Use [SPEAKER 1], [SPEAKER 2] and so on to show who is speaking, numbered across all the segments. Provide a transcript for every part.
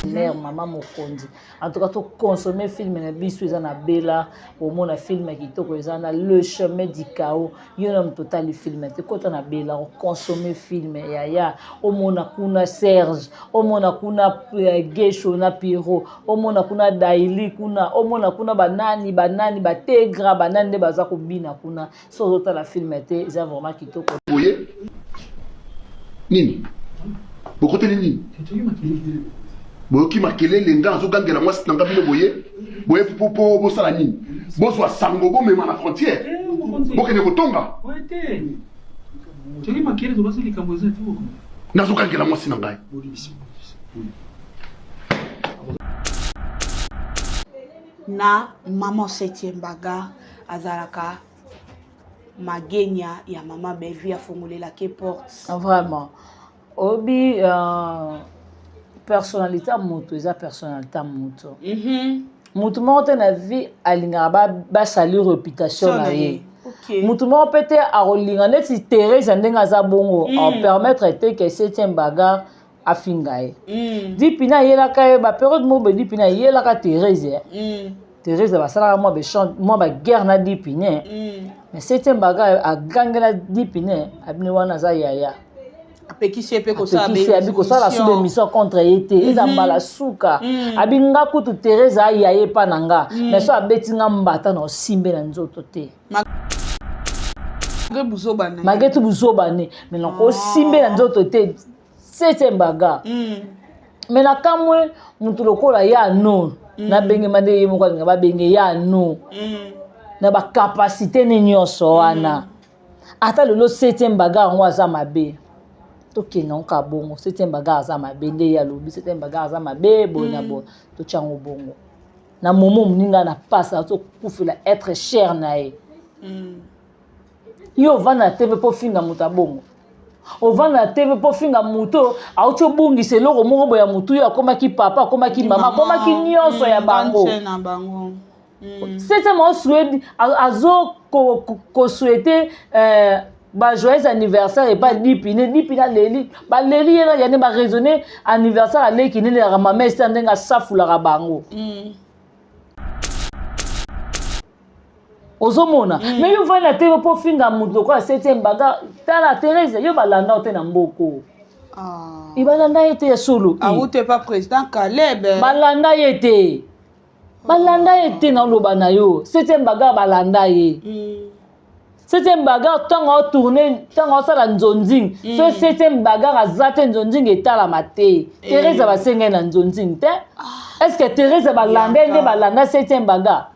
[SPEAKER 1] Mère mama mokonzi en tout cas to consommer film na biso eza na bela omona film ya kitoko eza na le chemin du chaos yo na moto otali film te kota na bela oconsommer film yaya omona kuna Serge omona kuna eh, Gesho na Pierrot omona kuna Daily kuna omona kuna banani banani bategra banani nde baza kobina kuna so ozotala film te eza vraiment kitoko
[SPEAKER 2] boye nini bokoteli nini boyoki makelele nga azogangela mwasi na nga bino boye boye po bosala nini bozwa sango bomema na frontière eh, bokende kotonga nazogangela mwasi na ngai
[SPEAKER 3] na maman septième bagarre azalaka magenya ya mama Bellevue afongolelaki ye porte.
[SPEAKER 1] Vraiment. Obi euh, personnalité ya moto eza personnalité ya moto. Mm -hmm. Moto moko te na vie alingaka basali ba réputation na ye. Okay. Moto moko mpe te akolinga neti Therese ndenge aza bongo mm. apermettre te que septième bagarre afinga ye mm. dipina ayelaka ye baperiode moko boye dipina ayelaka therese mm. therese basalaka mwa bechant mwa baguerre na dipine mm. mais septième baga agangela dipine abini wana aza yaya
[SPEAKER 3] apekisi ye mpe kosala
[SPEAKER 1] abi kosala su bemission contre ye te eza mhm. mbala suka mm. abi nga kutu therese aya ye epa na nga mm. mais so abeti nga mbata na osimbe na nzoto te malgré tout buzoba ne mais nakosimbe na nzoto te septième bagarre mm. mais nakamwe motu lokola ya no mm. nabengema nde ye moko alinga babenge ya no mm. na bacapacité ne nyonso wana mm. ata lelo septième bagarre yango aza mabe tokende yango kaka bongo septième bagarre aza mabe nde ye alobi septième bagarre aza mabe boye na mm. boye totya yango bongo na momo moninga na pasi azokufela être cher na ye mm. Yo ovanda na TV mpo ofinga moto ya bongo? Ovanda na TV mpo ofinga moto auti obungisa eloko moko boye ya motuya, akomaki papa, akomaki mama, akomaki nyonso ya mm, bango. Mm. Septième azo kosouhaite euh, ba joyeux anniversaire epa dipine dipine aleli baleli ye na yane ba raisonne anniversaire aleki nini yaka mama ester ndenge asafulaka bango mm. ozomona mm. mais yo ovandi na tv mpo ofinga moto lokola septième baga tala therese yo balanda yo te na mboko ah. balanda ye te ya solo
[SPEAKER 3] awute pa président Caleb
[SPEAKER 1] balanda ye te balanda ye te naoloba na yo septième bagar balanda ye mm. septième bagar ntango aotourne ntango aosala nzonzing mm. so septième bagar aza te nzonzing etalama te eh. therese basengai na nzonzing te ah. est ce que therese balanda ye nde balanda septième bagar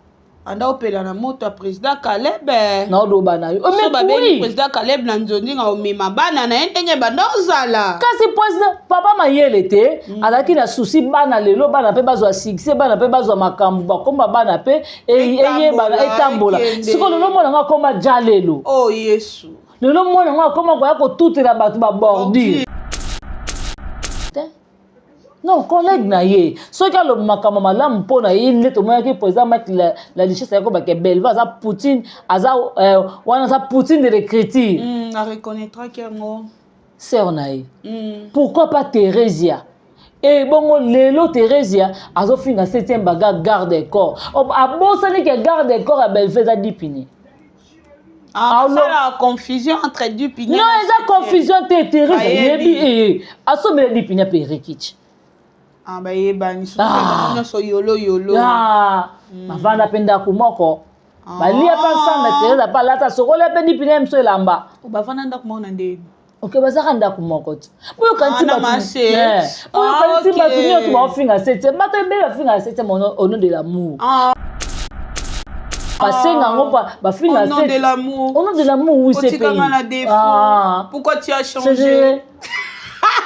[SPEAKER 3] anda opela na moto ya président Caleb
[SPEAKER 1] naoloba na yo
[SPEAKER 3] oh, so babengi président Caleb na nzondinga omema bana na ye ndenge banda ozala
[SPEAKER 1] kasi président papa mayele te mm. azalaki na souci bana lelo bana mpe bazwa succès bana mpe bazwa makambo bakoma bana mpe eyebana etambola sikoyo lelo mwana ngo akoma ja lelo
[SPEAKER 3] oh yesu
[SPEAKER 1] lelo mwana ngo akoma koya kotutela bato babordure non collègue na ye soki alobi makambo malamu mpo na ye nde tomonaki président mike la, la richesse ayako bake belva aza poutine aza euh, wana aza poutine de l'écriture
[SPEAKER 3] mm, areconnaîtraki yango
[SPEAKER 1] sœur na ye mm. pourquoi pas theresia e bongo lelo theresia azofinga septième baga garde corps abosani ke garde corps ya belve eza dipine
[SPEAKER 3] Ah, ah, confusion entre Dupigny
[SPEAKER 1] non eza confusion te Therese ayebi eh, asombela Dupigny mpe Erikichi
[SPEAKER 3] ah, bayebani ah. nyonso yolo yolo
[SPEAKER 1] ah, hmm. bavanda mpe ndako moko ah. balia mpe ensemble Therese mpe alata sokola mpe Dupigny miso elamba
[SPEAKER 3] oh, bavanda ndako moko na ndeni
[SPEAKER 1] ok bazaka ndako moko te boyokanisi ah, bato nyonso baofinga septième bato ebele bafinga septième au nom de l'amour ah. basenga yango bafinga
[SPEAKER 3] au nom de l'amour
[SPEAKER 1] au nom de l'amour oui c'est
[SPEAKER 3] pays ah. pourquoi tu as changé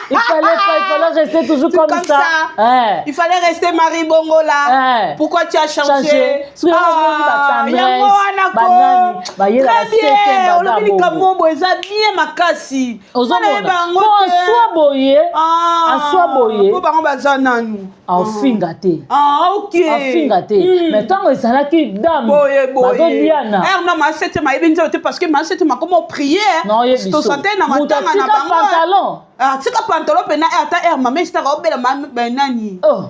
[SPEAKER 1] Il fallait pas, il fallait rester toujours comme, comme ça.
[SPEAKER 3] ça. Hein. Il fallait rester Marie Bongola. Hein. Pourquoi tu as changé?
[SPEAKER 1] Ah,
[SPEAKER 3] yango wana ko. Très bien. Olobi likambo boye eza bien makasi.
[SPEAKER 1] Ozomona. Po aswa boye. Aswa boye.
[SPEAKER 3] Po bango baza nanu.
[SPEAKER 1] Aofinga te.
[SPEAKER 3] Ah, ok.
[SPEAKER 1] Afinga te. Hmm. Mais ntango ezalaki dame.
[SPEAKER 3] Boye boye.
[SPEAKER 1] Bazoliana.
[SPEAKER 3] Eh non, ma septième ayebi nzambe te parce que ma septième akoma prier.
[SPEAKER 1] Non, yebi so.
[SPEAKER 3] Tosante na matanga na bango.
[SPEAKER 1] Pantalon.
[SPEAKER 3] Ah, tika pantalon. Pantalon mpena ata aire mama Esther aobela nani.
[SPEAKER 1] Oh.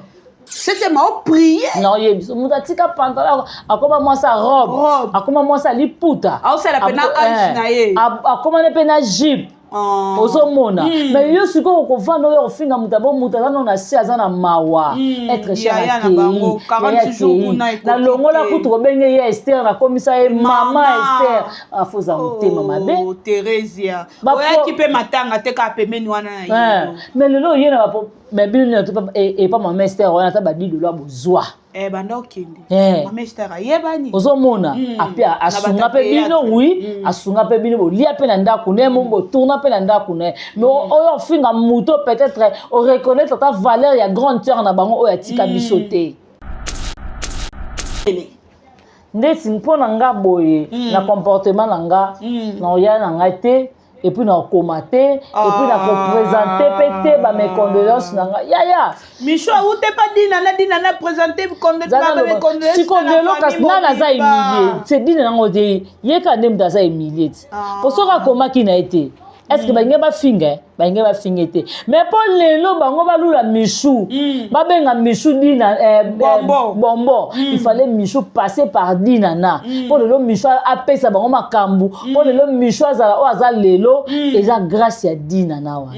[SPEAKER 3] Septième aoprie.
[SPEAKER 1] Naoyebi so moto atika pantalon, akoma mwasi ya robe,
[SPEAKER 3] Robe.
[SPEAKER 1] akoma mwasi ya liputa.
[SPEAKER 3] Aosala mpe na âge na ye.
[SPEAKER 1] Akoma ne mpe na jupe.
[SPEAKER 3] Ah.
[SPEAKER 1] Ozomona, mais yo sikoyo okovanda oyo ofinga moto abo, moto aza nano na se, aza na mawa. Être cher.
[SPEAKER 3] Yaya na bango, 46 jours kuna ekoki
[SPEAKER 1] Nalongola
[SPEAKER 3] te.
[SPEAKER 1] kutu kobenge ye Ester, nakomisa ye mama.
[SPEAKER 3] Mama.
[SPEAKER 1] Ester afoza motema mabe.
[SPEAKER 3] Oh, Theresia oyaki mpe matanga te, kaka pembeni wana na ye.
[SPEAKER 1] Mais lelo oye na bapo, mais bino nini to epa mama Ester wana, ata badidolo bozwa.
[SPEAKER 3] Eh, banda okende. Mama Ester ayebani.
[SPEAKER 1] Ozomona, ape
[SPEAKER 3] Na
[SPEAKER 1] asunga
[SPEAKER 3] bato
[SPEAKER 1] mpe bino.
[SPEAKER 3] théâtre.
[SPEAKER 1] Oui, asunga mpe bino, bolia mpe na ndako na ye, mo botourna mpe na ndako na ye. Mais oyo ofinga moto, peut-être oreconnaître ata valeur ya grande sœur na bango oyo atika biso te. Ndeti mpo na nga boye, na comportement na nga, na oya na ngai te, et puis na okoma te, et puis na koprésente mpe te bames condoléances na ngai, yaya.
[SPEAKER 3] Micho awute pa Dina na Dina na présente.
[SPEAKER 1] Siko lelo kasi nani aza humilie? Se Dina nango te, ye kaka nde moto aza humilie ti. Po soki akomaki na ye te, est ce que balingi bafinga? Balingi bafinga te. Mais mpo lelo bango balula Michu, babenga Michu Dina
[SPEAKER 3] Bonbon.
[SPEAKER 1] Bonbon. Il fallait Michu passer par Dina na mpo lelo Michu apesa bango makambo, mpo lelo Michu azala oyo aza lelo, eza grâce ya Dina na wana.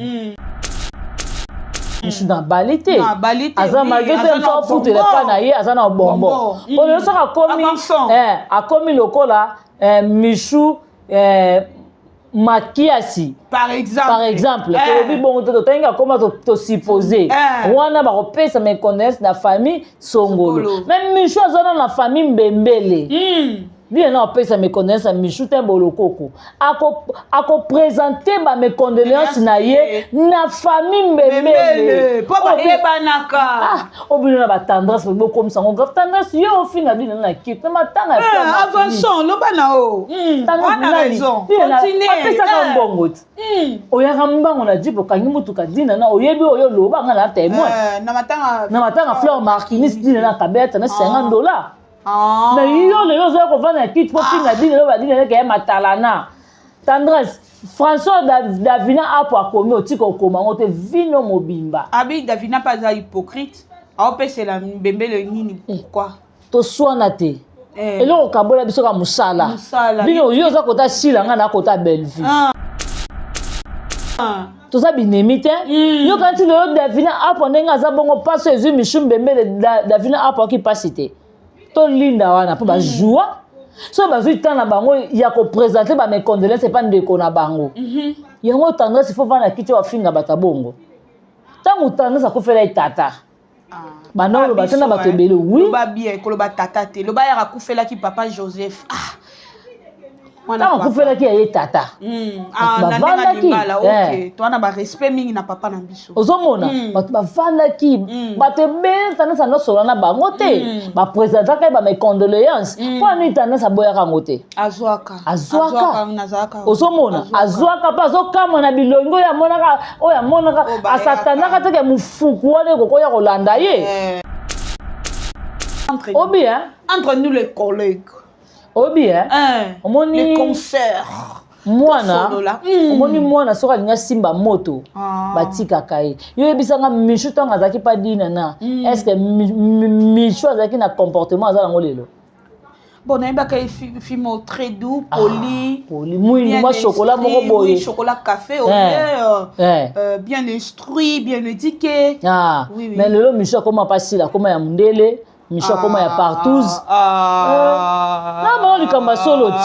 [SPEAKER 1] Michu na bali te.
[SPEAKER 3] Na bali te,
[SPEAKER 1] aza
[SPEAKER 3] oui,
[SPEAKER 1] malgré
[SPEAKER 3] aza
[SPEAKER 1] te
[SPEAKER 3] na
[SPEAKER 1] mosu afutela
[SPEAKER 3] bonbon.
[SPEAKER 1] epa na ye, aza na bonbon.
[SPEAKER 3] Bonbon.
[SPEAKER 1] Mpo lelo soki akomi
[SPEAKER 3] Avançons.
[SPEAKER 1] Akomi lokola Michu Makiasi.
[SPEAKER 3] Par exemple.
[SPEAKER 1] Par exemple, tolobi bongo te, totangi akoma, tosuppose wana bakopesa mes condoléances na famille songolo.
[SPEAKER 3] Songolo.
[SPEAKER 1] Mais Michu aza na na famille mbembele. Bino na opesa mes condoléances ya Michu te, bolokoko akoprésente bames condoléances na ye na famille mbembele.
[SPEAKER 3] Mbembele mpo bayebanaka.
[SPEAKER 1] Ah, obino na batendresse, bokomisa yango grave. Tendresse, yo ofinga bino na kite na matanga ya Fleur Martinez.
[SPEAKER 3] Avançons, loba na o wana raison, continue.
[SPEAKER 1] Apesaka mbongo ti oyaka mbango na jeep, okangi motuka Dina na oyebi oyo oloba, nga na témoin.
[SPEAKER 3] Eh, na matanga.
[SPEAKER 1] Na matanga Fleur Markinis, Dina na kabeta na 50 $. Mais yo lelo ozoya kovanda na kiti mpo finga Dina, oyo badina neke ya matalana. Tendresse, François Davina apo akomi, otika okoma yango te, vino mobimba.
[SPEAKER 3] Abi Davina mpe aza hypocrite, aopesela mbembele nini? Pourquoi?
[SPEAKER 1] Toswana te. Eloko okabola biso ka mosala.
[SPEAKER 3] Mosala.
[SPEAKER 1] Bino, yo oza kota Sila, nga na kota Bellevue. Toza binemi te. Yo kanti lelo Davina apo ndenge aza bongo, mpasi ezwi Michu Mbembele, Davina apo aki mpasi te. Tolinda wana mpo bajua soki bazwi temps na bango ya koprésente bames condoléances epa ndeko na bango. Yango Tendresse, faut vanda kiti oyo afinga bato ya bongo. Ntango Tendresse akufela ye tata, banda oloba te na bato ebele, oui.
[SPEAKER 3] Loba bien, koloba tata te, loba yaka akufelaki papa Joseph. Ah, mwana
[SPEAKER 1] Ntango
[SPEAKER 3] papa.
[SPEAKER 1] akufelaki ya ye tata,
[SPEAKER 3] Ah,
[SPEAKER 1] bato
[SPEAKER 3] na ndenge ya
[SPEAKER 1] bavandaki,
[SPEAKER 3] lingala, ok, towana barespect mingi na papa na biso.
[SPEAKER 1] Ozomona, bato bavandaki, bato ebele. Tendresse andosola na bango te, baprésentaka ye bames condoléances. Mpo ani Tendresse aboyaka yango te?
[SPEAKER 3] Azwaka.
[SPEAKER 1] Azwaka.
[SPEAKER 3] Nazalaka.
[SPEAKER 1] Ozomona, azwaka mpe azokamwa na bilongi oyo amonaka, oyo amonaka.
[SPEAKER 3] Oyo bayaka.
[SPEAKER 1] Asatanaka teke mofuku wana ekokoya kolanda ye.
[SPEAKER 3] Entre
[SPEAKER 1] Obi, hein?
[SPEAKER 3] Entre nous les collègues.
[SPEAKER 1] Obi, hein?
[SPEAKER 3] Hein,
[SPEAKER 1] Omoni
[SPEAKER 3] les consoeurs.
[SPEAKER 1] mwana.
[SPEAKER 3] Tosolola.
[SPEAKER 1] Omoni mwana soki alingi asimba moto, batikaka ye. Yo yebisanga, Michu ntango azalaki mpa Dina na, est ce que Michu azalaki na comportement aza nango lelo?
[SPEAKER 3] Bon, nayebaka ye fimo très doux, poli.
[SPEAKER 1] Poli, mwindu, mwa chocolat moko boye.
[SPEAKER 3] Oui, chocolat café au lait, bien instruit, bien éduqué.
[SPEAKER 1] Ah.
[SPEAKER 3] Oui, oui.
[SPEAKER 1] Mais lelo Michu akoma mpasila, akoma ya mondele, Michu akoma ya partouze. Na bango likambo ya solo ti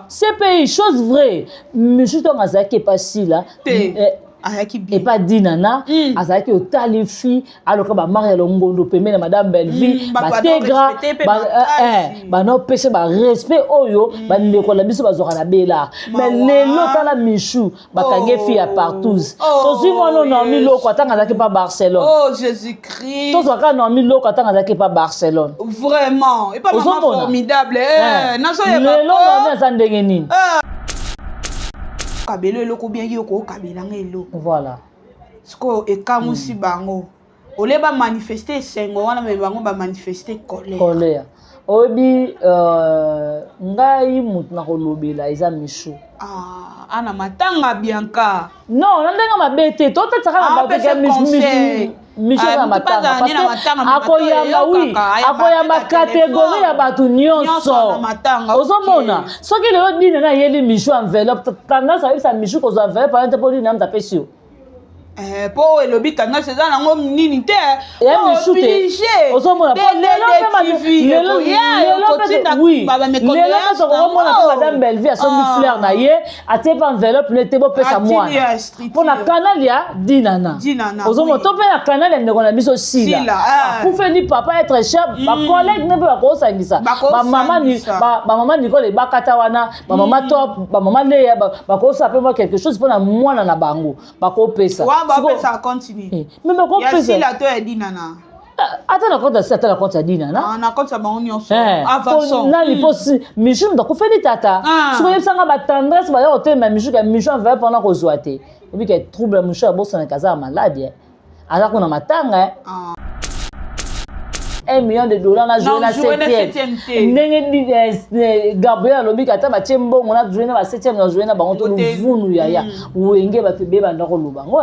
[SPEAKER 1] CPI, chose vraie. Michu ntango azalaki epa Sila,
[SPEAKER 3] Te. Ayaki bien.
[SPEAKER 1] Epa Dinana, azalaki otali fi aloka bamari ya longondo pembeni na madame Belleville.
[SPEAKER 3] Bato
[SPEAKER 1] Bategra
[SPEAKER 3] respecte mpe makasi.
[SPEAKER 1] Banopesa barespect oyo bandeko na biso bazwaka na Bela. Mais
[SPEAKER 3] Mawa.
[SPEAKER 1] lelo tala Michu, bakangi fi ya partouze. Tozwi mwana Naomi Loko atanga azalaki pa Barcelone.
[SPEAKER 3] Oh Jésus-Christ.
[SPEAKER 1] Tozwaka Naomi Loko atanga azalaki pa Barcelone.
[SPEAKER 3] Vraiment. Et pas maman
[SPEAKER 1] Ozomona?
[SPEAKER 3] formidable. Eh, nazoyeba
[SPEAKER 1] Lelo
[SPEAKER 3] ko.
[SPEAKER 1] Naomi aza ndenge nini?
[SPEAKER 3] Kabelo eloko bien, yo kokabelanga eloko.
[SPEAKER 1] Voilà.
[SPEAKER 3] Sikoyo ekamwisi bango. Ole bamanifeste esengo wana, me bango bamanifeste colère.
[SPEAKER 1] Colère. Oyebi, ngai motu na kolobela eza Michu.
[SPEAKER 3] Ah, ana matanga Bianca.
[SPEAKER 1] Non, na ndenge mabe te, totatisaka na bato
[SPEAKER 3] Apesa
[SPEAKER 1] ke
[SPEAKER 3] conseil.
[SPEAKER 1] Michu
[SPEAKER 3] Ah,
[SPEAKER 1] aza na
[SPEAKER 3] mutu mpe
[SPEAKER 1] matanga
[SPEAKER 3] azala nde na
[SPEAKER 1] parce que
[SPEAKER 3] matanga, mais
[SPEAKER 1] akoyamba,
[SPEAKER 3] bato
[SPEAKER 1] oui,
[SPEAKER 3] eyokaka, ayamba
[SPEAKER 1] akoyamba
[SPEAKER 3] mpe
[SPEAKER 1] catégorie
[SPEAKER 3] batelefone.
[SPEAKER 1] ya bato
[SPEAKER 3] Nyonso
[SPEAKER 1] nyonso.
[SPEAKER 3] na matanga,
[SPEAKER 1] Ozomona,
[SPEAKER 3] ok.
[SPEAKER 1] soki lelo dine na ayeli Michu enveloppe, tendance ayebisa Michu kozwa enveloppe wana te, mpo dine amutu apesi yo.
[SPEAKER 3] Eh, mpo oyo elobi tendance eza nango nini te.
[SPEAKER 1] Ya Michu te, ozomona, po lelo mpe lelo mpe, oui, lelo mpe tokomona mpe madame Bellevue asombi fleur na ye, atie mpe enveloppe ne te, bopesa
[SPEAKER 3] Atindi
[SPEAKER 1] mwana
[SPEAKER 3] ya structure.
[SPEAKER 1] mpo na canal ya Dinana.
[SPEAKER 3] Dinana,
[SPEAKER 1] Ozomona,
[SPEAKER 3] oui.
[SPEAKER 1] to mpe na canal ya ndeko na biso Sila.
[SPEAKER 3] Sila, ah.
[SPEAKER 1] Akufeli papa être cher, bacollègue ne mpe bakosangisa.
[SPEAKER 3] Bakosangisa.
[SPEAKER 1] Bamama Nicole ebakata wana, bamama Top, bamama Leya, bakosala mpe mwa quelque chose mpona mwana na bango, bakopesa.
[SPEAKER 3] Wa bapesa continue.
[SPEAKER 1] Mais
[SPEAKER 3] ya
[SPEAKER 1] bakopesa.
[SPEAKER 3] Sila to ya Dinana?
[SPEAKER 1] Ata na compte ya Sila, ata na compte ya Dinana.
[SPEAKER 3] Ah, na compte ya bango nyonso.
[SPEAKER 1] Po nani, mpo Michu moto akufeli tata. Soki oyebisanga batendresse baya kotelema Michu ke Michu enveloppe wana kozwa te, obi ke trouble Michu abosanaka aza ya malade, aza kuna matanga. 1 million de dollars na joué na
[SPEAKER 3] joué na
[SPEAKER 1] septième.
[SPEAKER 3] Septième te.
[SPEAKER 1] Ndenge Gabriel alobi ata batie mbongo na joué na ba septième, na joué na bango to.
[SPEAKER 3] Ngo te.
[SPEAKER 1] Luvunu yaya, Wenge bato ebeye banda koloba ngo,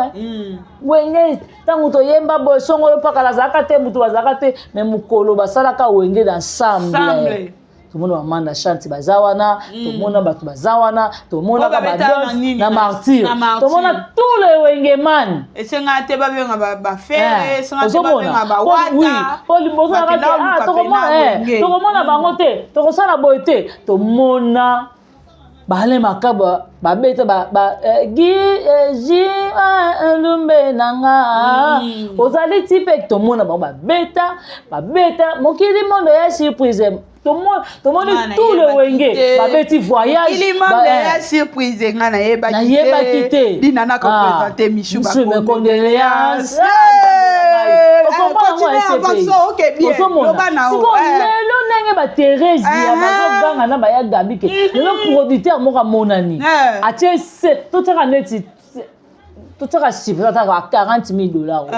[SPEAKER 1] Wenge ntango toyemba boye, songolo mpaka azalaka te, moto bazalaka te, mais mokolo basalaka Wenge d'ensemble,
[SPEAKER 3] Ensemble.
[SPEAKER 1] tomona bamanda Chanti baza wana, tomona bato baza wana, tomonaka
[SPEAKER 3] Oyo babetaka na
[SPEAKER 1] badolphe
[SPEAKER 3] nini?
[SPEAKER 1] na Martyr.
[SPEAKER 3] Na Martyr.
[SPEAKER 1] Tomona tous les Wengeman.
[SPEAKER 3] Esengaka te babenga baFerre, esengaka te
[SPEAKER 1] Ozomona.
[SPEAKER 3] babenga baWata.
[SPEAKER 1] Po liboso naka te,
[SPEAKER 3] Bakenda
[SPEAKER 1] ah,
[SPEAKER 3] koluka
[SPEAKER 1] tokomona
[SPEAKER 3] pena Wenge.
[SPEAKER 1] Tokomona bango te, tokosala boye te. Tomona bale makaba babeta ba, gi ji lumbe na nga ozali ti mpe tomona bango babeta, babeta mokili mondo ya surprise. Tomoni
[SPEAKER 3] Nga
[SPEAKER 1] tout le
[SPEAKER 3] nayebaki
[SPEAKER 1] Wenge
[SPEAKER 3] te.
[SPEAKER 1] babeti voyage.
[SPEAKER 3] Mokili monde ya surprise, nga nayebaki.
[SPEAKER 1] Nayebaki te.
[SPEAKER 3] Dinana koprésente Michu.
[SPEAKER 1] Michu, mes condoléances.
[SPEAKER 3] Ozomona
[SPEAKER 1] sikoyo lelo ndenge baTherese bazoganga na baya Gabi ke lelo producteur moko amonani, atie se totiaka neti totiaka chiffre, ataka 40 000 dollars,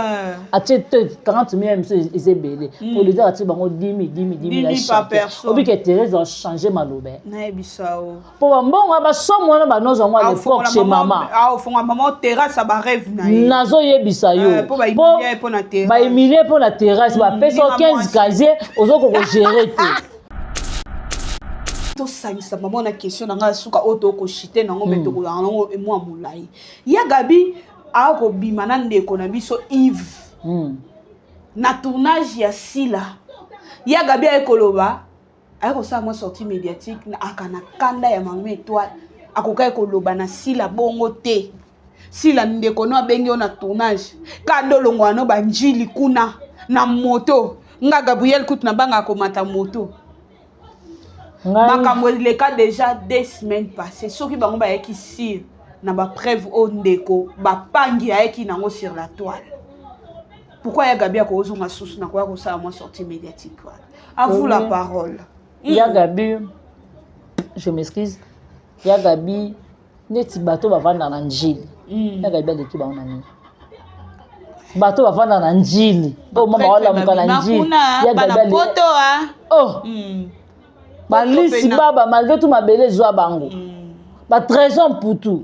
[SPEAKER 1] atie te 40 000 miso eza ebele. Producteur atie bango 10 000, 10 000, 10 000.
[SPEAKER 3] Par personne.
[SPEAKER 1] Obike Therese achange maloba.
[SPEAKER 3] Nayebisa o.
[SPEAKER 1] Mpo bambongo ya basomo wana banozwa yango à l'époque chez mama.
[SPEAKER 3] Aofongola mama terrasse ya barêve na ye.
[SPEAKER 1] Nazoyebisa yo.
[SPEAKER 3] Mpo bahumilie mpo na terrasse.
[SPEAKER 1] Bahumilie mpo na terrasse, bapesa yo
[SPEAKER 3] Ndinga
[SPEAKER 1] 15
[SPEAKER 3] mwasi.
[SPEAKER 1] Casier ozokoka kogérer te.
[SPEAKER 3] Tosangisa mama na question na ngai ya suka oyo tokoshite nango, me tokozala nango mwa molai. Ya Gabi akobima na ndeko na biso Yves na tournage ya Sila. Ya Gabi aye koloba, aye kosala mwa sortie médiatique aka na kanda ya mama Étoile. Akokaki koloba na Sila bongo te. Sila ndeko no abengi yo na tournage, kanda olongwa no banjili kuna na moto. Nga Gabriel kutu nabangaka komata moto. Makambo eleka déjà 2 semaines passé. Soki bango bayaki sur na bapreuve oyo ndeko bapangi ayaki nango sur la toile, pourquoi ya Gabi akozonga susu na koya kosala mwa sortie médiatique wana? À vous la parole.
[SPEAKER 1] Ya Gabi, je m'excuse, ya Gabi, neti bato bavandaka na Njili, ya Gabi aleki bango na nini? Bato bavandaka na Njili oyo ma baolamuka na Njili,
[SPEAKER 3] ya Gabi,
[SPEAKER 1] oh, balisi baba malgré tout mabele ezwa bango, batrésor mputu.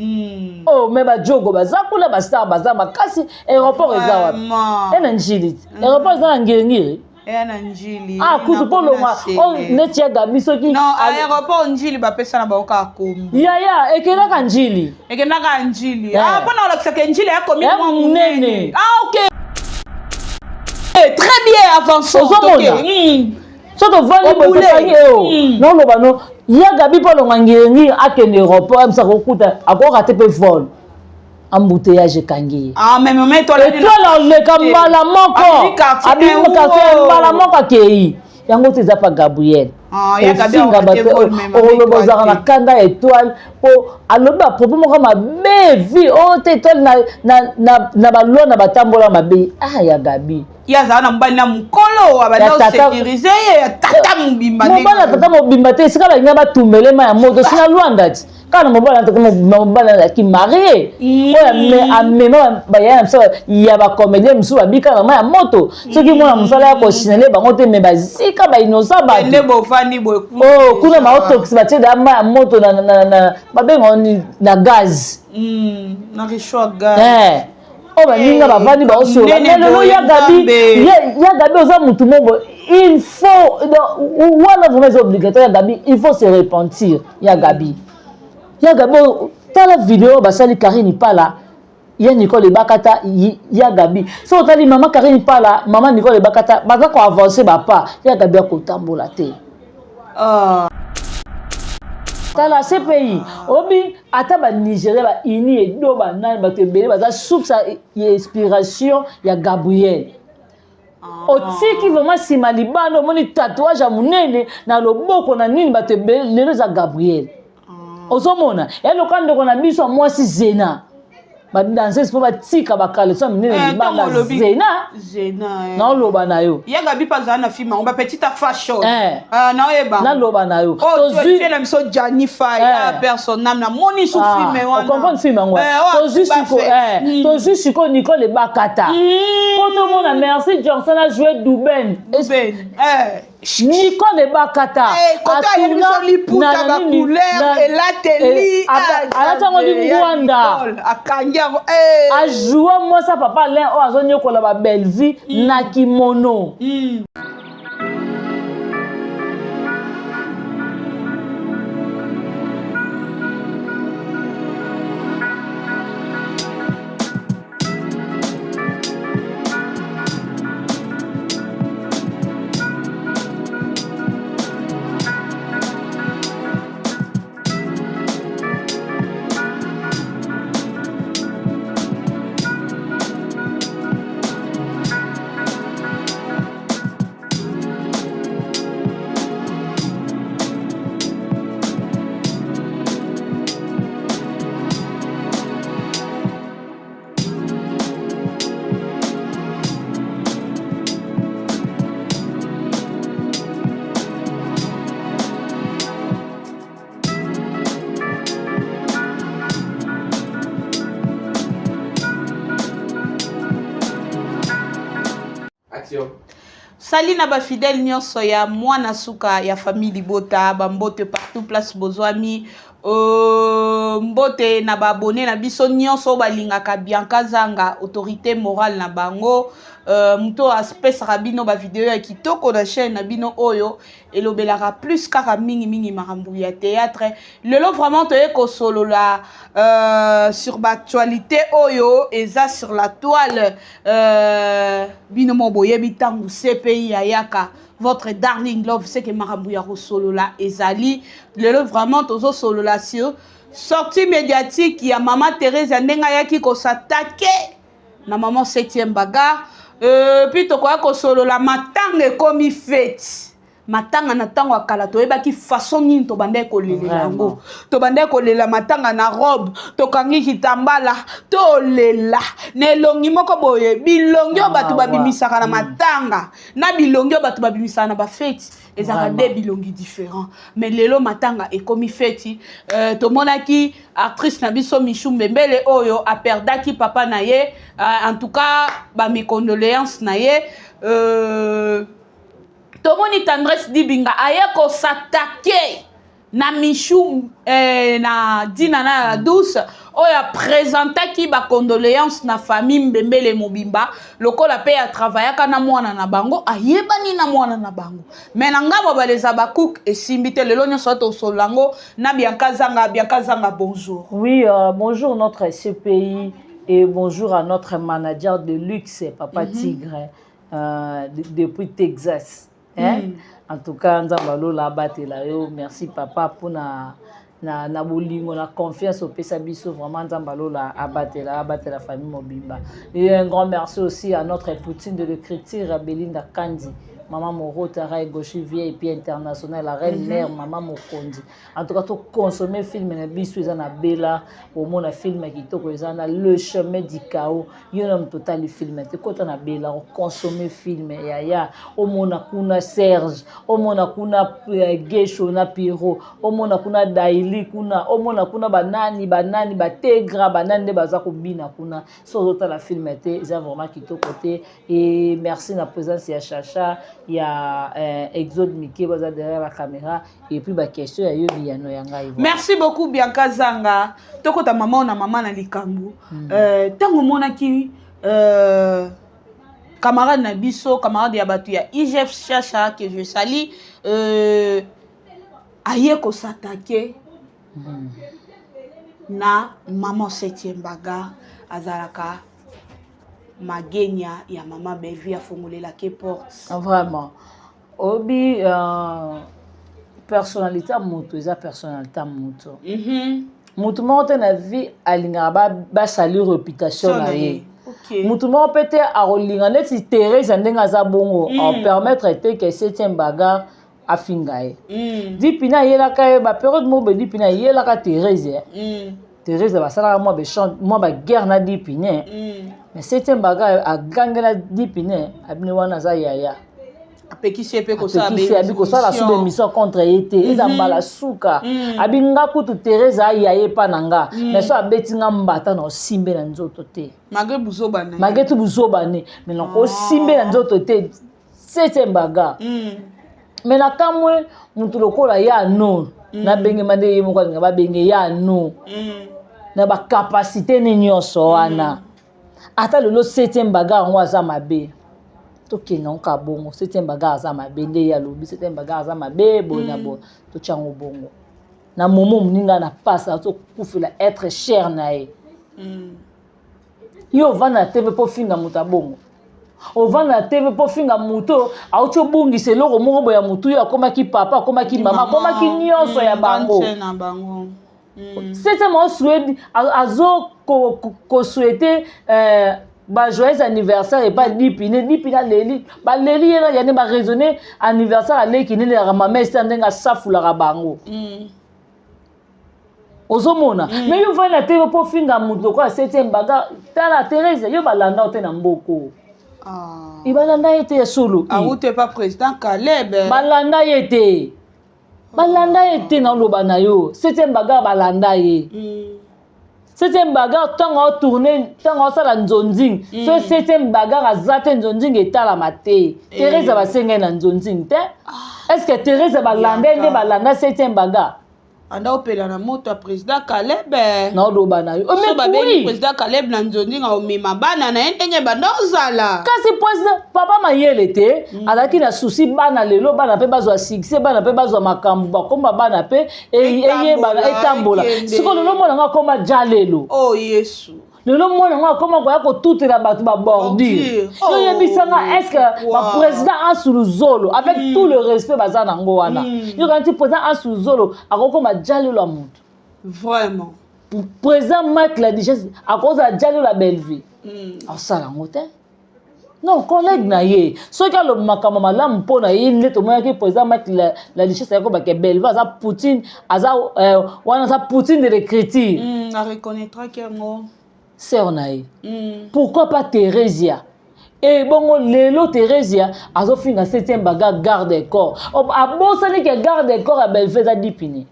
[SPEAKER 1] Oh, me bajogo baza kuna, bastar baza makasi. Aéroport eza wapi? E na Njili ti aéroport eza na Ngiringiri.
[SPEAKER 3] Eya na Njili.
[SPEAKER 1] Ah, kutu mpo longwa o neti ya Gabi soki
[SPEAKER 3] Non, aéroport Njili bapesa na bango kaka kombo.
[SPEAKER 1] Yaya ekendaka Njili.
[SPEAKER 3] Ekendaka Njili. Ah, mpona olakisaka Njili ya commune mwa
[SPEAKER 1] monene.
[SPEAKER 3] Ah, ok, très bien, avançons.
[SPEAKER 1] Ozomona, so tovandi boye, tokangi eo naoloba no ya Gabi mpo alonga Ngiringiri akende aéroport, amisa kokuta akoka te mpe vol, embouteillage ekangi ye.
[SPEAKER 3] Étoile
[SPEAKER 1] oleka mbala moko, abimi quartier mbala moko, akei yango te. Eza pa Gabriel ofinga bato, okoloba ozalaka na kanda ya Étoile mpo alobi bapropos moko mabe vi oyo te. Étoile na balwa na batambola mabe. Ah, ya Gabi.
[SPEAKER 3] Ye azala na mobali na mokolo abanda osécuriser ye ya tata mobimba.
[SPEAKER 1] Mobali ya tata mobimba te. Esika balinga batumbelema ya moto sina Lwanda ti. Kaka na mobali wana tokomi mobali azalaki marie oyo amema bayaya na biso ya bacomédien mosusu babika na mai ya moto. Soki mwana mosala ya kosinale bango te, me bazika bainosa bato oh, kuna baotokisa, batie da mai ya moto, babenga na gaz.
[SPEAKER 3] Na gas.
[SPEAKER 1] Eh. Oyo baninga bavandi baosola. Mais lelo ya Gabi, ya Gabi oza mutu moko, il faut wana vraiment eza obligatoire. Ya Gabi, il faut se repentir. Ya Gabi, ya Gabi, tala video basali Karine Pala, ya Nicole Ebakata. Ya Gabi, so otali mama Karine Pala, mama Nicole Ebakata, baza koavance bapa. Ya Gabi akotambola te. Tala CPI obi, ata Banigéria, baini edo, banani, bato ebele baza source ya inspiration ya Gabriel. Otiki vraiment nsima libanda, omoni tatouage ya monene na loboko na nini, bato ebele lelo eza Gabriel. Ozomona ya loka ndeko na biso ya mwasi Zena, badanseuse mpo batika bacaleçon minene.
[SPEAKER 3] Eh,
[SPEAKER 1] libanda Zena.
[SPEAKER 3] Zena, eh.
[SPEAKER 1] Naoloba na yo.
[SPEAKER 3] Ya Gabi mpe azala na film yango, bapetite fashion.
[SPEAKER 1] Eh.
[SPEAKER 3] Ah, naoyeba.
[SPEAKER 1] Naloba na yo.
[SPEAKER 3] Oh, tozwi na biso Jani Fai.
[SPEAKER 1] Eh.
[SPEAKER 3] Personne namoni su film wana.
[SPEAKER 1] Ocomprendre film yango.
[SPEAKER 3] Eh, oyo
[SPEAKER 1] tozwi
[SPEAKER 3] akuba
[SPEAKER 1] siko
[SPEAKER 3] fe.
[SPEAKER 1] Tozwi sikoyo Nicole Ebakata mpo tomona Merci Johnson ajoue Duben.
[SPEAKER 3] Ben, eh.
[SPEAKER 1] Nicole Ebakata.
[SPEAKER 3] Eh, kote ayeli biso liputa, bacouleur, elateli.
[SPEAKER 1] Alati yango lingwanda.
[SPEAKER 3] Akangi yango, eh.
[SPEAKER 1] Ajoue mwasi ya papa Alain oyo azonyokola babelvi na kimono.
[SPEAKER 4] Action.
[SPEAKER 3] Sali na bafidèle nyonso ya mwana suka ya famille Libota, bambote partout place bozwami. Mbote na baabonnés na biso nyonso oyo balingaka Bianca Zanga, autorité morale na bango, moto oyo apesaka bino bavideo ya kitoko na chaîne na bino oyo elobelaka plus kaka mingimingi makambo ya théâtre. Lelo vraiment toye kosolola sur baactualité oyo eza sur la toile. Bino mo boyebi, ntango CPI ayaka, votre darling love seke makambo ya kosolola ezali. Lelo vraiment tozosolola sur sortie médiatique ya mama Thérèse, ya ndenge ayaki kos'attaquer na maman septième bagarre. Puis tokoya kosolola matanga ekomi feti. Matanga na ntango ya kala, toyebaki façon nini tobandaki kolelela yango. Tobandaki kolela matanga na robe, tokangi kitambala, tolela na elongi moko boye. Bilongi oyo bato babimisaka na matanga na bilongi oyo bato babimisaka na bafeti ezalaka de bilongi différent. Mais lelo matanga ekomi feti. Tomonaki actrice na biso Michu Mbembele oyo aperdaki papa na ye. En tout cas, bames condoléances na ye. Tomoni Tendresse Dibinga aye kos'attaquer na Michu, na Dina na la Douce oyo apresentaki bacondoléance na famille Mbembele mobimba, lokola mpe atravaillaka na mwana na bango, ayebani na mwana na bango. Mais na ngambo baleza bacook esimbi te. Lelo nyonso tosolola yango na Bianca Zanga. Bianca Zanga, bonjour.
[SPEAKER 1] Oui, bonjour notre CPI et bonjour à notre manager de luxe, Papa Tigre, depuis Texas, hein? En tout cas, Nzambe alola abatela yo. Merci papa mpona na bolingo, na confiance opesa biso. Vraiment, Nzambe alola abatela, abatela famille mobimba. Et un grand merci aussi à notre Poutine de l'écriture, Belinda Kandi. Mama Morota Rai Goshi VIP international, la reine mère, mama Mokonzi. En tout cas, to consommer film na biso eza na Bella, omona film ya kitoko eza na Le Chemin du Chaos. Yo na moto otali film te, kota na Bella, oconsommer film yaya, omona kuna Serge, omona kuna Gesho na Piro, omona kuna Daily kuna, omona kuna banani banani bategra banani nde baza kobina kuna. So ozotala film te, eza vraiment kitoko te. Et merci na présence ya Chacha, ya Exode Mike baza derrière la caméra, et puis ba question ya yo biyano ya ngai. Voilà.
[SPEAKER 3] Merci beaucoup Bianca Zanga. Tokota mama na mama na likambo. Tango omonaki camarade na biso, camarade ya bato ya IGF Chacha que je salue, aye kosatake na maman septième bagarre, azalaka magenya ya mama Bellevue, afongolelaki porte.
[SPEAKER 1] Vraiment, obi personnalité ya moto eza personnalité ya moto. Moto moko te na vie alingaka basali réputation na ye. Motu moko mpe te akolinga neti Therese ndenge aza bongo, apermettre te ke septième bagarre afinga ye. Dipina ayelaka ye bapériode moko boye, Dipina ayelaka Therese. Therese basalaka mwa baéchange, mwa baguerre na Dipine, mais septième bagarre agangela Dipine, abini wana aza yaya.
[SPEAKER 3] Apekisi ye mpe kosala.
[SPEAKER 1] Apekisi, abi kosala su bémission contre ye te, eza mbala suka. Abi nga kutu Therese aya ye epa na nga, mais so abeti nga mbata na osimbe na nzoto te.
[SPEAKER 3] Malgré buzoba na ye.
[SPEAKER 1] Malgré tout buzoba ne, mais na kosimbe na nzoto te septième bagarre. Mais na kamwe motu lokola ya no nabengema nde ye moko alinga babenge ya no na bacapacité ne nyonso wana. Ata lelo septième bagarre yango aza mabe, tokende yango ka bongo. Septième bagarre aza mabe nde ye alobi septième bagarre aza mabe boye na boye, totya yango bongo. Na momo moninga na pasi azokufela être cher na ye. Yo ovanda na TV mpo finga moto abongo, ovanda na TV mpo finga moto auti obungisa eloko moko boye ya motu oyo akomaki papa, akomaki mama, akomaki nyonso ya bango.
[SPEAKER 3] Grande sœur na bango.
[SPEAKER 1] Septième aosouhaite, azo kosouhaite ba joyeux anniversaire epa Dipine. Dipine aleli, baleli ye na yane, baraisonne anniversaire aleki nini yaka mama Ester ndenge asafulaka bango. Ozomona, mais yo ovandi na TV mpo ofinga moto lokola septième bagarre. Tala Therese, yo balanda yo te na mboko.
[SPEAKER 3] Ah.
[SPEAKER 1] Balanda ye te ya solo.
[SPEAKER 3] Awute pa président Caleb.
[SPEAKER 1] Balanda ye te, balanda ye te. Naoloba na yo, septième bagarre balanda ye. Septième bagarre ntango aotourne, ntango aosala nzonzing, so septième bagarre aza te, nzonzing etalama te. Therese basengai na nzonzing te. Est ce que Therese balanda ye nde balanda septième bagarre?
[SPEAKER 3] Anda opela na moto ya président Caleb.
[SPEAKER 1] Naoloba na yo.
[SPEAKER 3] So babengi président Caleb na nzonzinga, omema bana na ye ndenge banda ozala.
[SPEAKER 1] Kasi président papa mayele te, azalaki na souci bana lelo, bana mpe bazwa succès, bana mpe bazwa makambo, bakomba bana mpe eyebana, etambola. Sikoyo lelo mwana ngo akoma ja lelo.
[SPEAKER 3] Oh Yesu!
[SPEAKER 1] Lelo mwana ngo akoma koya kotutela bato babordure. Yo yebisanga, est ce que baprésident Ansulu Zolo, avec tout le respect baza nango wana, yo kanti président Ansulu Zolo akokoma ja lelo ya moto?
[SPEAKER 3] Vraiment.
[SPEAKER 1] Président Mike la Duchesse akozala ja lelo ya Bellevue? Asala yango te. Non, collègue na ye, soki aloba makambo malamu mpo na ye nde tomonaki président Mike la Duchesse ayakobake Bellevue aza Poutine, aza wana aza Poutine de l'écriture.
[SPEAKER 3] Areconnaîtraki yango.
[SPEAKER 1] Sœur na ye. Pourquoi pas Thérésia? E bongo lelo Thérésia azofinga septième bagarre garde corps, abosani ke garde corps ya Bellevue eza Dipine.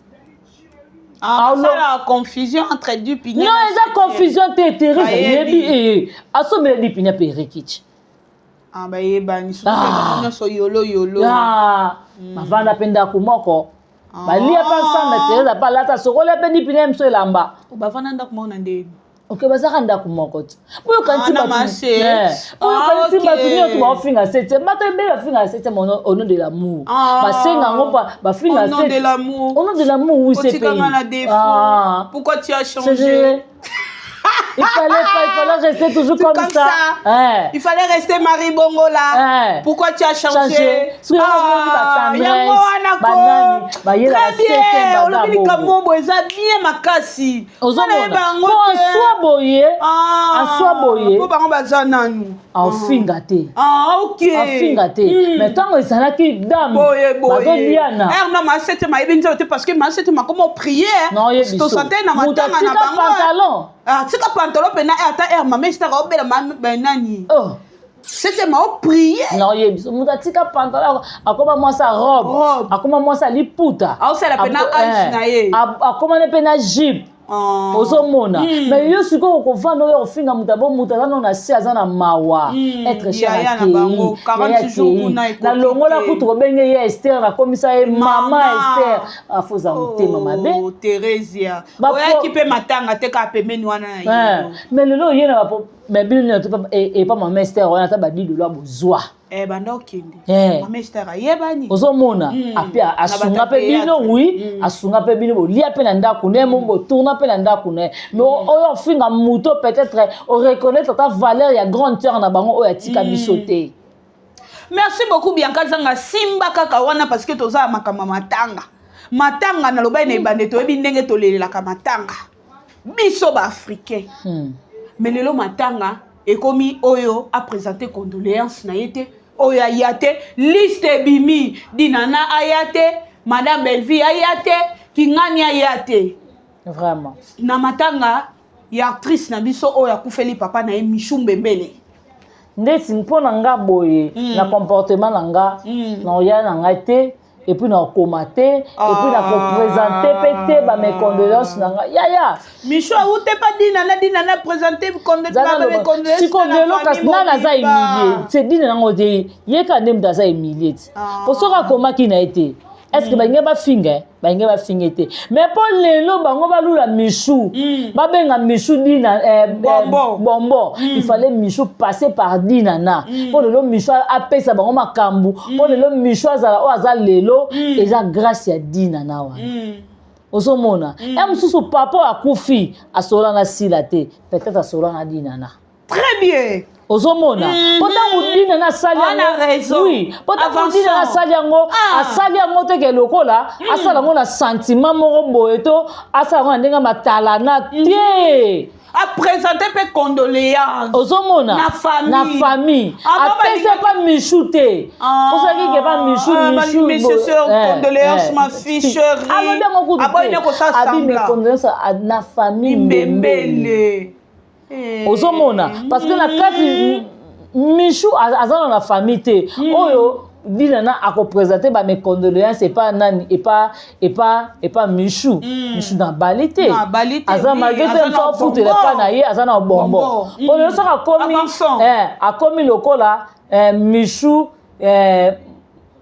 [SPEAKER 3] Ah, confusion entre Dupine.
[SPEAKER 1] Non, eza confusion te. Thérésia yebi e asombela Dipine mpe Erikichi.
[SPEAKER 3] Ah, bayebani nyonso yolo yolo.
[SPEAKER 1] Bavanda mpe ndako moko, balia mpe ensemble. Therese mpe alata sokolia mpe Dipine miso elamba.
[SPEAKER 3] Bavanda ndako moko na ndeni?
[SPEAKER 1] Ok, bazaka ndako moko te. Boyokanisi bato nyonso baofinga septième, bato ebele bafinga septième au nom de l'amour. Basenga yango, bafinga
[SPEAKER 3] au nom de l'amour.
[SPEAKER 1] Au nom de l'amour, oui, c'est
[SPEAKER 3] pays. Pourquoi tu as changé?
[SPEAKER 1] Il fallait pas, il fallait rester toujours comme,
[SPEAKER 3] comme ça.
[SPEAKER 1] ça.
[SPEAKER 3] Il fallait rester Marie Bongola. Pourquoi tu as changé?
[SPEAKER 1] Ah,
[SPEAKER 3] yango wana ko. Très bien. Olobi likambo boye eza bien makasi.
[SPEAKER 1] Ozomona. Po aswa boye. Aswa boye.
[SPEAKER 3] Po bango baza nanu.
[SPEAKER 1] Aofinga te.
[SPEAKER 3] Ah, ok.
[SPEAKER 1] Afinga te. Mais ntango ezalaki dame.
[SPEAKER 3] Boye boye.
[SPEAKER 1] Bazoliana.
[SPEAKER 3] Eh non, ma septième ayebi nzambe te parce que ma septième akoma prier.
[SPEAKER 1] Non, oyebi
[SPEAKER 3] so. Tosante na matanga na bango.
[SPEAKER 1] Pantalon.
[SPEAKER 3] Ah, tika pantalon pena ata air mama esitaka obela nani.
[SPEAKER 1] Oh.
[SPEAKER 3] Septième aoprier.
[SPEAKER 1] Non, oyebi so. Moto atika pantalon akoma mwasi ya robe. Akoma mwasi ya liputa.
[SPEAKER 3] Aosala pena age na ye.
[SPEAKER 1] Akoma ne pena jupe. Ozomona. Mais yo sikoyo okovanda oyo ofinga moto abo moto aza nano na se, aza na mawa être cher akei nalongola kutu kobenge ye Ester, nakomisa ye mama Ester, afoza motema mabe.
[SPEAKER 3] Theresia oyaki mpe matanga te kaka pembeni wana na
[SPEAKER 1] ye. Mais lelo oye na mais bino nini epa mama Ester wana, ata badidolo bozwa.
[SPEAKER 3] Banda okende mama Ester ayebani.
[SPEAKER 1] Ozomona, ape asunga mpe bino, oui, asunga mpe bino, bolia mpe na ndako na ye, mo botourna mpe na ndako na ye. Mais oyo ofinga moto, peut-être oreconnaître ata valeur ya grande sœur na bango oyo atika biso te.
[SPEAKER 3] Merci beaucoup, Bianca Zanga. Simba kaka wana parce que toza makambo matanga. Matanga naloba na ebande, toyebi ndenge tolelelaka matanga biso baafricain. Mais lelo matanga ekomi oyo aprésente condoléance na ye te, oyo aya te. Liste ebimi: Dinana aya te, Madame Bellevie aya te, Kingani aya te.
[SPEAKER 1] Vraiment.
[SPEAKER 3] Na matanga ya actrice na biso oyo akufeli papa na ye, Michu Mbembele.
[SPEAKER 1] Ndeti mpo na nga boye, na comportement na nga, na oya na ngai te, et puis nakokoma te, et puis nakoprésente mpe te bames condoléance na ngai, yaya.
[SPEAKER 3] Micho awute pa Dinana, Dinana présente.
[SPEAKER 1] Siko lelo kasi nani aza humilie? Se Dina nango te, ye kaka nde moto aza humilie ti, po soki akomaki na ye te, est ce que balingi bafinga? Balingi bafinga te. Mais mpo lelo bango balula Michu, babenga Michu Dina bonbon, il fallait Michu passer par Dinana mpo lelo Michu apesa bango makambo, mpo lelo Michu azala oyo aza lelo, eza grâce ya Dinana wana. Ozomona, ya mosusu papa oyo akufi asola na Sila te, peut-être asola na Dinana.
[SPEAKER 3] Très bien.
[SPEAKER 1] Ozomona, mpo ntango Dinana asali yango, oui, mpo ntango Dinana asali yango, asali yango teke lokola asala yango na sentiment moko boye to asala yango na ndenge matalana te.
[SPEAKER 3] Aprésente mpe condoléance.
[SPEAKER 1] Ozomona.
[SPEAKER 3] Na famille.
[SPEAKER 1] Na famille, apesa pa Michu te, osaki ke pa Michu.
[SPEAKER 3] Michu, condoléance, ma fille chérie.
[SPEAKER 1] Alobi yango kutu te, abi mes condoléance na famille Mbembele. Ozomona, parce que na kati Michu aza na famille te oyo Dinana akoprésente bames condoléance epa nani, epa Michu. Michu na bali te, aza malgré te moto afutela epa na ye, aza na bonbon. Po lelo soki akomi lokola Michu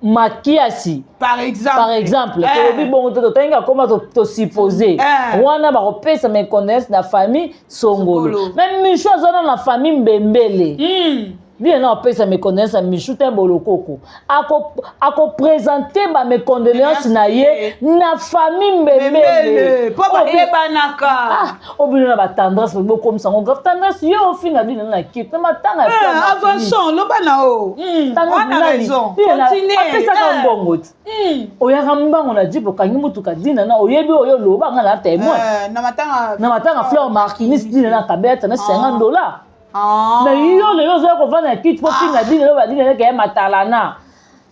[SPEAKER 1] Makiasi,
[SPEAKER 3] par exemple,
[SPEAKER 1] par exemple, tolobi bongo te, totangi akoma, tosuppose wana bakopesa mes condoléance na famille songolo. Mais Michu aza na famille Mbembele. Bino na opesa mes condoléance ya Michu te, bolokoko akoprésente bames condoléance na ye na famille Mbembele.
[SPEAKER 3] Mpo bayebanaka.
[SPEAKER 1] Obino na batendresse, bokomisa ngo grave. Tendresse, yo ofinga bino na kite na matanga.
[SPEAKER 3] Avançons, loba na o raison.
[SPEAKER 1] Apesaka mbongo ti oyaka mbango na jeep, okangi mutuka. Dina na oyebi oyo oloba, nga na témoin.
[SPEAKER 3] Na
[SPEAKER 1] matanga Fleur Markinis, Dina na kabeta na 50 $. Mais yo lelo ozoya kovanda na kiti mpo finga Dina, lelo badina neke ya matalana.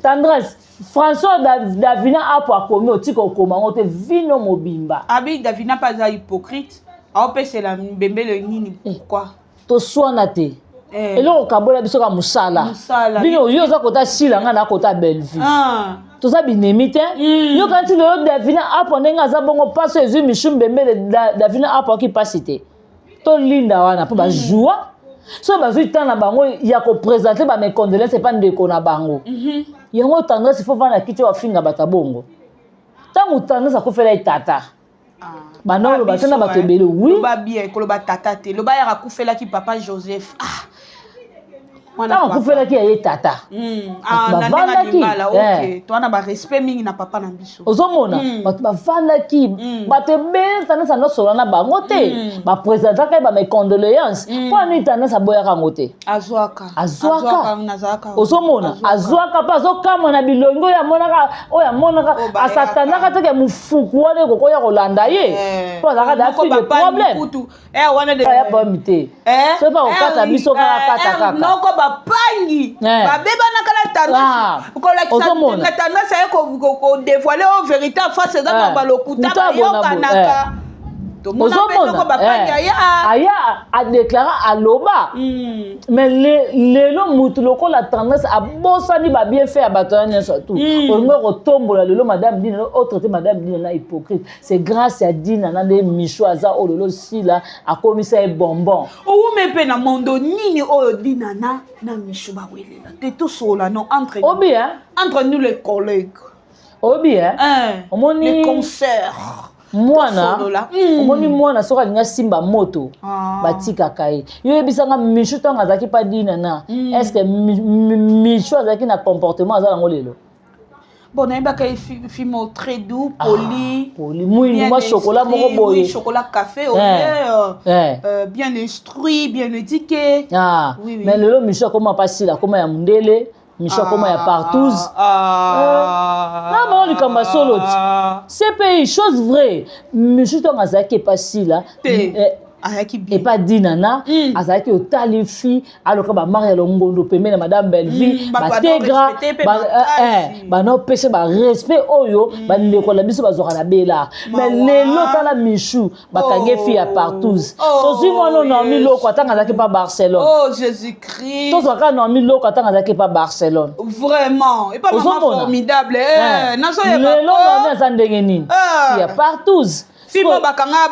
[SPEAKER 1] Tendresse, François Davina apo akomi, otika okoma yango te, vino mobimba.
[SPEAKER 3] Abi Davina mpe aza hypocrite, aopesela Mbembele nini? Pourquoi?
[SPEAKER 1] Toswana te. Eloko okabola biso ka mosala. Bino, yo oza kota Sila, nga na kota Bellevue, toza binemi te. Yo kanti lelo Davina apo ndenge aza bongo, mpasi ezwi Michu Mbembele, Davina apo aki mpasi te. Tolinda wana mpo bazwa soki bazwi temps na bango ya koprésente bames condoléance epa ndeko na bango. Yango Tendresse, faut vanda kiti oyo afinga bato ya bongo. Ntango Tendresse akufela ye tata, banda oloba te na bato ebele, oui.
[SPEAKER 3] Loba bien, koloba tata te, loba yaka akufelaki papa Joseph. Ah.
[SPEAKER 1] Ntango akufelaki ya ye tata,
[SPEAKER 3] bato
[SPEAKER 1] bavandaki.
[SPEAKER 3] Towana barespect mingi na papa na biso.
[SPEAKER 1] Ozomona, bato bavandaki, bato ebele. Tendance anosola na bango te, baprésentaka ye bames condoléances. Mpo ani Tendance aboyaka yango te?
[SPEAKER 3] Azwaka.
[SPEAKER 1] Azwaka.
[SPEAKER 3] Nazalaka.
[SPEAKER 1] Ozomona, azwaka mpe azokamwa na bilongi oyo amonaka, oyo amonaka.
[SPEAKER 3] Oyo bayaka.
[SPEAKER 1] Asatandaka teke mofuku wana ekokoya kolanda ye, mpo azalaka da fille de problème.
[SPEAKER 3] Kutu wana de
[SPEAKER 1] Ya pomi te, soki mpa kokata biso kaka, kata kaka.
[SPEAKER 3] Noko bapangi babebanaka na Tendance, kolakisa
[SPEAKER 1] Ozomona.
[SPEAKER 3] na Tendance aye kodévoiler oyo vérité en face eza na balokuta.
[SPEAKER 1] Kuta bona bo-
[SPEAKER 3] Bayokanaka, tomona mpe noko
[SPEAKER 1] Ozomona,
[SPEAKER 3] bapangi aya.
[SPEAKER 1] Aya adéclara, aloba. Mais lelo mutu lokola Tendance abosani babienfait ya bato wana nyonso tu. Olingi kotombola lelo madame Dina, otraite madame Dina na hypocrite. C'est grâce ya Dina na nde Micho aza oyo lelo. Sila akomisa ye bonbon.
[SPEAKER 3] Owume mpe na mondo nini oyo Dina na Micho bawelela te? Tosola no entre nous.
[SPEAKER 1] Obi, hein?
[SPEAKER 3] Entre nous les collègues.
[SPEAKER 1] Obi, hein?
[SPEAKER 3] Hein,
[SPEAKER 1] Omoni
[SPEAKER 3] les consoeurs.
[SPEAKER 1] mwana
[SPEAKER 3] Tosolola.
[SPEAKER 1] Omoni mwana soki alingi asimba moto, batikaka ye. Yo yebisanga, Michu ntango azalaki pa Dina na, est ce que Michu azalaki na comportement aza nango lelo?
[SPEAKER 3] Bon, nayebaka ye fille très doux, poli.
[SPEAKER 1] Poli, mwindu, mwa chocolat moko boye.
[SPEAKER 3] Oui, chocolat café au lait, bien instruit, bien éduqué.
[SPEAKER 1] Ah,
[SPEAKER 3] Oui.
[SPEAKER 1] mais lelo Michu akoma pasila, akoma ya mondele, Michu akoma ya partouze. Na bango likambo ya solo ti cpi, chose vraie. Michu ntango azalaki epasila
[SPEAKER 3] Te. Ayaki bien.
[SPEAKER 1] Epa Dinana, azalaki otali fi aloka bamari ya longondo pembeni na madame Belleville.
[SPEAKER 3] Bato
[SPEAKER 1] Bategra
[SPEAKER 3] respecte mpe makasi.
[SPEAKER 1] Banopesa barespect oyo bandeko na biso bazwaka na Bela. Mais
[SPEAKER 3] Mawa.
[SPEAKER 1] lelo tala Michu, bakangi fi ya partouze.
[SPEAKER 3] Oh,
[SPEAKER 1] Tozwi mwana Naomi
[SPEAKER 3] yes.
[SPEAKER 1] Loko atanga azalaki pa Barcelone.
[SPEAKER 3] Oh Jésus-Christ.
[SPEAKER 1] Tozwaka Naomi Loko atanga azalaki pa Barcelone.
[SPEAKER 3] Vraiment, et pas maman
[SPEAKER 1] Ozomona?
[SPEAKER 3] formidable, eh, nazoyeba
[SPEAKER 1] Lelo
[SPEAKER 3] ko.
[SPEAKER 1] Naomi aza ndenge nini? Fi ya partouze.
[SPEAKER 3] Fimo bakanga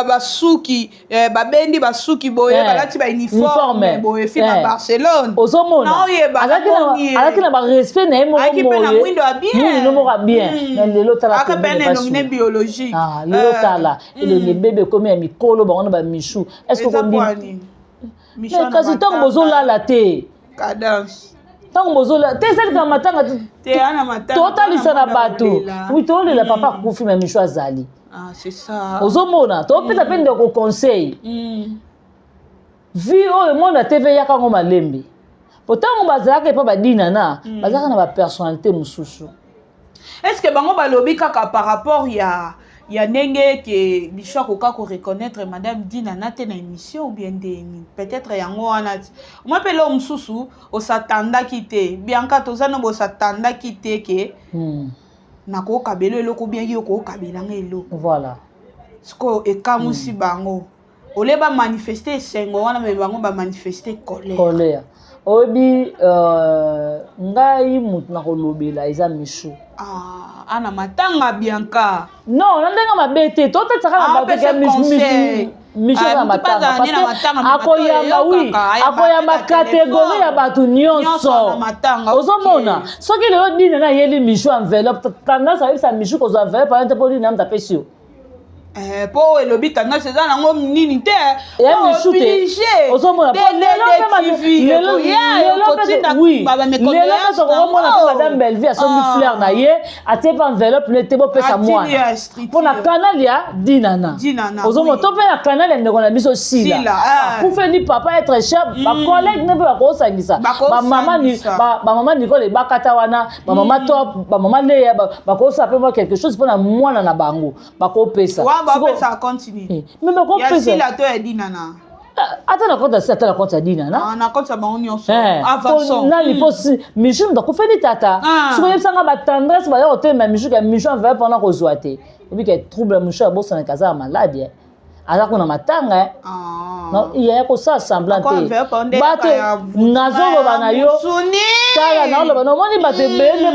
[SPEAKER 3] basuki, babendi basuki boye, balati bauniforme
[SPEAKER 1] Uniforme.
[SPEAKER 3] boye, fima Barcelone.
[SPEAKER 1] Ozomona,
[SPEAKER 3] Naoyeba, namoni ye.
[SPEAKER 1] azalaki na barespect na ye moko.
[SPEAKER 3] Ayaki mpe na mwindo ya bien.
[SPEAKER 1] Mwindo moko ya bien. Mais lelo tala
[SPEAKER 3] Aka mpe
[SPEAKER 1] pembeni
[SPEAKER 3] na elongi ne
[SPEAKER 1] basu.
[SPEAKER 3] biologique.
[SPEAKER 1] Ah, lelo tala elongi ebebe, ekomi ya mikolo bango na bamichu. Est ce que
[SPEAKER 3] Eza
[SPEAKER 1] okondi
[SPEAKER 3] pwani Michou
[SPEAKER 1] Mais
[SPEAKER 3] na
[SPEAKER 1] kasi ntango
[SPEAKER 3] matanga.
[SPEAKER 1] bozolala te,
[SPEAKER 3] Cadence.
[SPEAKER 1] ntango bozolala te, ezalikaka matanga.
[SPEAKER 3] Te, ana matanga.
[SPEAKER 1] Totalisa na
[SPEAKER 3] ana
[SPEAKER 1] bato.
[SPEAKER 3] kolela.
[SPEAKER 1] Wi, tolela papa akufi, mais Michu azali.
[SPEAKER 3] Ah, c'est ça.
[SPEAKER 1] Ozomona, topesa mpe ndeko conseil. Vie oyo monde ya TV eyaka yango malembe, po ntango bazalaka epa badinana, bazalaka na bapersonnalité mosusu.
[SPEAKER 3] Est ce que bango balobi kaka par rapport ya ndenge ke Bicho akoka koreconnaître madame Dina na te na émission ou bien ndeni? Peut-être yango wana ti mwa mpe leo mosusu osatandaki te. Bianca, toza no bosatandaki te ke nakokabela eloko ou bien yo kokabelanga eloko. Sikoyo ekamwisi bango ole bamanifeste esengo wana, mais bango bamanifeste colère.
[SPEAKER 1] Colère. Oyebi, ngai motu na kolobela eza Michu.
[SPEAKER 3] Ah, ana matanga, Bianca.
[SPEAKER 1] Non, na ndenge mabe te, totatisaka na
[SPEAKER 3] Ah,
[SPEAKER 1] bato
[SPEAKER 3] apesa
[SPEAKER 1] ke
[SPEAKER 3] conseil.
[SPEAKER 1] Michu
[SPEAKER 3] Ah,
[SPEAKER 1] aza na
[SPEAKER 3] mutu
[SPEAKER 1] matanga
[SPEAKER 3] bazala nde na
[SPEAKER 1] parce que
[SPEAKER 3] matanga, mais
[SPEAKER 1] akoyamba,
[SPEAKER 3] bato
[SPEAKER 1] wi,
[SPEAKER 3] eyokaka,
[SPEAKER 1] akoyamba
[SPEAKER 3] ayamba
[SPEAKER 1] catégorie ya bato
[SPEAKER 3] nyonso
[SPEAKER 1] nyonso.
[SPEAKER 3] na matanga.
[SPEAKER 1] Ozomona, soki lelo Dina na ayeli Michu enveloppe, Tendance ayebisa Michu kozwa enveloppe wana te, mpo Dina moto apesi yo.
[SPEAKER 3] Eh, mpo oyo elobi Tendance eza nango nini te.
[SPEAKER 1] Ya Michu te. Ozomona, po lelo mpe lelo mpe, oui, lelo mpe tokomona mpe madame Bellevue asombi fleur na ye, atie mpe enveloppe ne te, bopesa mwana mpo na canal ya Dinana.
[SPEAKER 3] Dinana,
[SPEAKER 1] Ozomona,
[SPEAKER 3] oui.
[SPEAKER 1] to mpe na canal ya ndeko na biso Sila.
[SPEAKER 3] Sila, ah.
[SPEAKER 1] Akufeli papa être cher, bacollègue ne mpe bakosangisa.
[SPEAKER 3] Bakosangisa.
[SPEAKER 1] Bamama Nicole ebakata wana, bamama Top, bamama Leya, bakosala mpe mwa quelque chose mpona mwana na bango, bakopesa.
[SPEAKER 3] Wa bapesa continue.
[SPEAKER 1] Eh, mais
[SPEAKER 3] Ya
[SPEAKER 1] bakopesa.
[SPEAKER 3] Sila to ya Dinana?
[SPEAKER 1] Ata na compte ya Sila, ata na compte ya Dinana.
[SPEAKER 3] Ah, na compte ya bango nyonso.
[SPEAKER 1] Eh,
[SPEAKER 3] Avançons.
[SPEAKER 1] nani, mpo Michu moto akufeli tata. Soki oyebisanga batendresse baya kotelema Michu ke Michu enveloppe wana kozwa te, obike trouble. Michu abosanaka aza ya maladi, eh. Aza kuna matanga, eh.
[SPEAKER 3] Ah.
[SPEAKER 1] Non, yaya kosala semblant
[SPEAKER 3] Encore
[SPEAKER 1] te.
[SPEAKER 3] enveloppe nde
[SPEAKER 1] Bato
[SPEAKER 3] ya
[SPEAKER 1] nazoloba na yo,
[SPEAKER 3] musuni.
[SPEAKER 1] Tala, naoloba na omoni bato ebele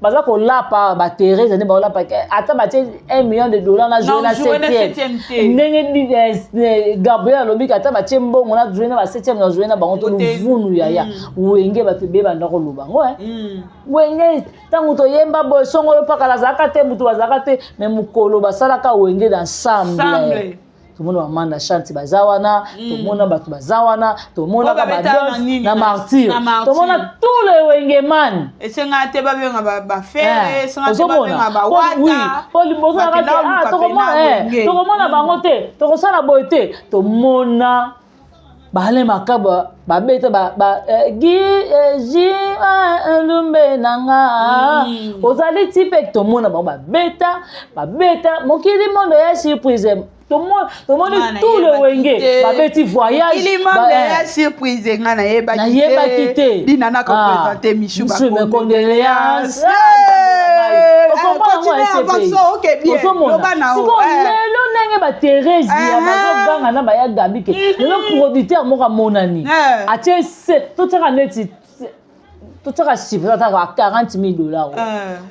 [SPEAKER 1] baza kolapa baTherese nde baolapa ke ata batie 1 million de dollar na joue na
[SPEAKER 3] jouer na
[SPEAKER 1] 7e.
[SPEAKER 3] septième te.
[SPEAKER 1] Ndenge Gabriel alobi ke ata batie mbongo na joue na ba 7e, na joue na bango to.
[SPEAKER 3] Te.
[SPEAKER 1] Luvunu yaya, Wenge bato ebele banda koloba ngo, eh. Wenge ntango toyemba boye, songolo mpakala azalaka te, motu bazalaka te, mais mokolo basalaka Wenge d'ensemble.
[SPEAKER 3] Ensemble.
[SPEAKER 1] Tomona bamanda chanti baza wana, tomona bato baza wana, tomonaka
[SPEAKER 3] Oyo
[SPEAKER 1] na Martyr, tomona tous les wengeman.
[SPEAKER 3] Esengaka te babenga bafere, esengaka te
[SPEAKER 1] ozomona
[SPEAKER 3] babenga bawata.
[SPEAKER 1] Po liboso nanga te.
[SPEAKER 3] Bakenda
[SPEAKER 1] ah,
[SPEAKER 3] koluka
[SPEAKER 1] tokomona
[SPEAKER 3] pena Wenge.
[SPEAKER 1] Tokomona bango te, tokosala boye te. Tomona bale makaba babeta ba gi ji lumbe na nga ozali ti mpe tomona bango babeta, babeta mokili mondo ya surprise. Tomoni
[SPEAKER 3] Nga
[SPEAKER 1] tout le
[SPEAKER 3] nayebaki
[SPEAKER 1] Wenge
[SPEAKER 3] te.
[SPEAKER 1] babeti voyage.
[SPEAKER 3] Mokili mondo ya surprise, nga nayebaki.
[SPEAKER 1] Nayebaki te.
[SPEAKER 3] Dina nakoprésente Michu.
[SPEAKER 1] Michu, mes condoléances.
[SPEAKER 3] Ozomona
[SPEAKER 1] sikoyo lelo ndenge baThérésia bazoganga na baya Gabi ke lelo producteur moko amonani, atie se totiaka neti totiaka chiffre, ataka 40 000 $,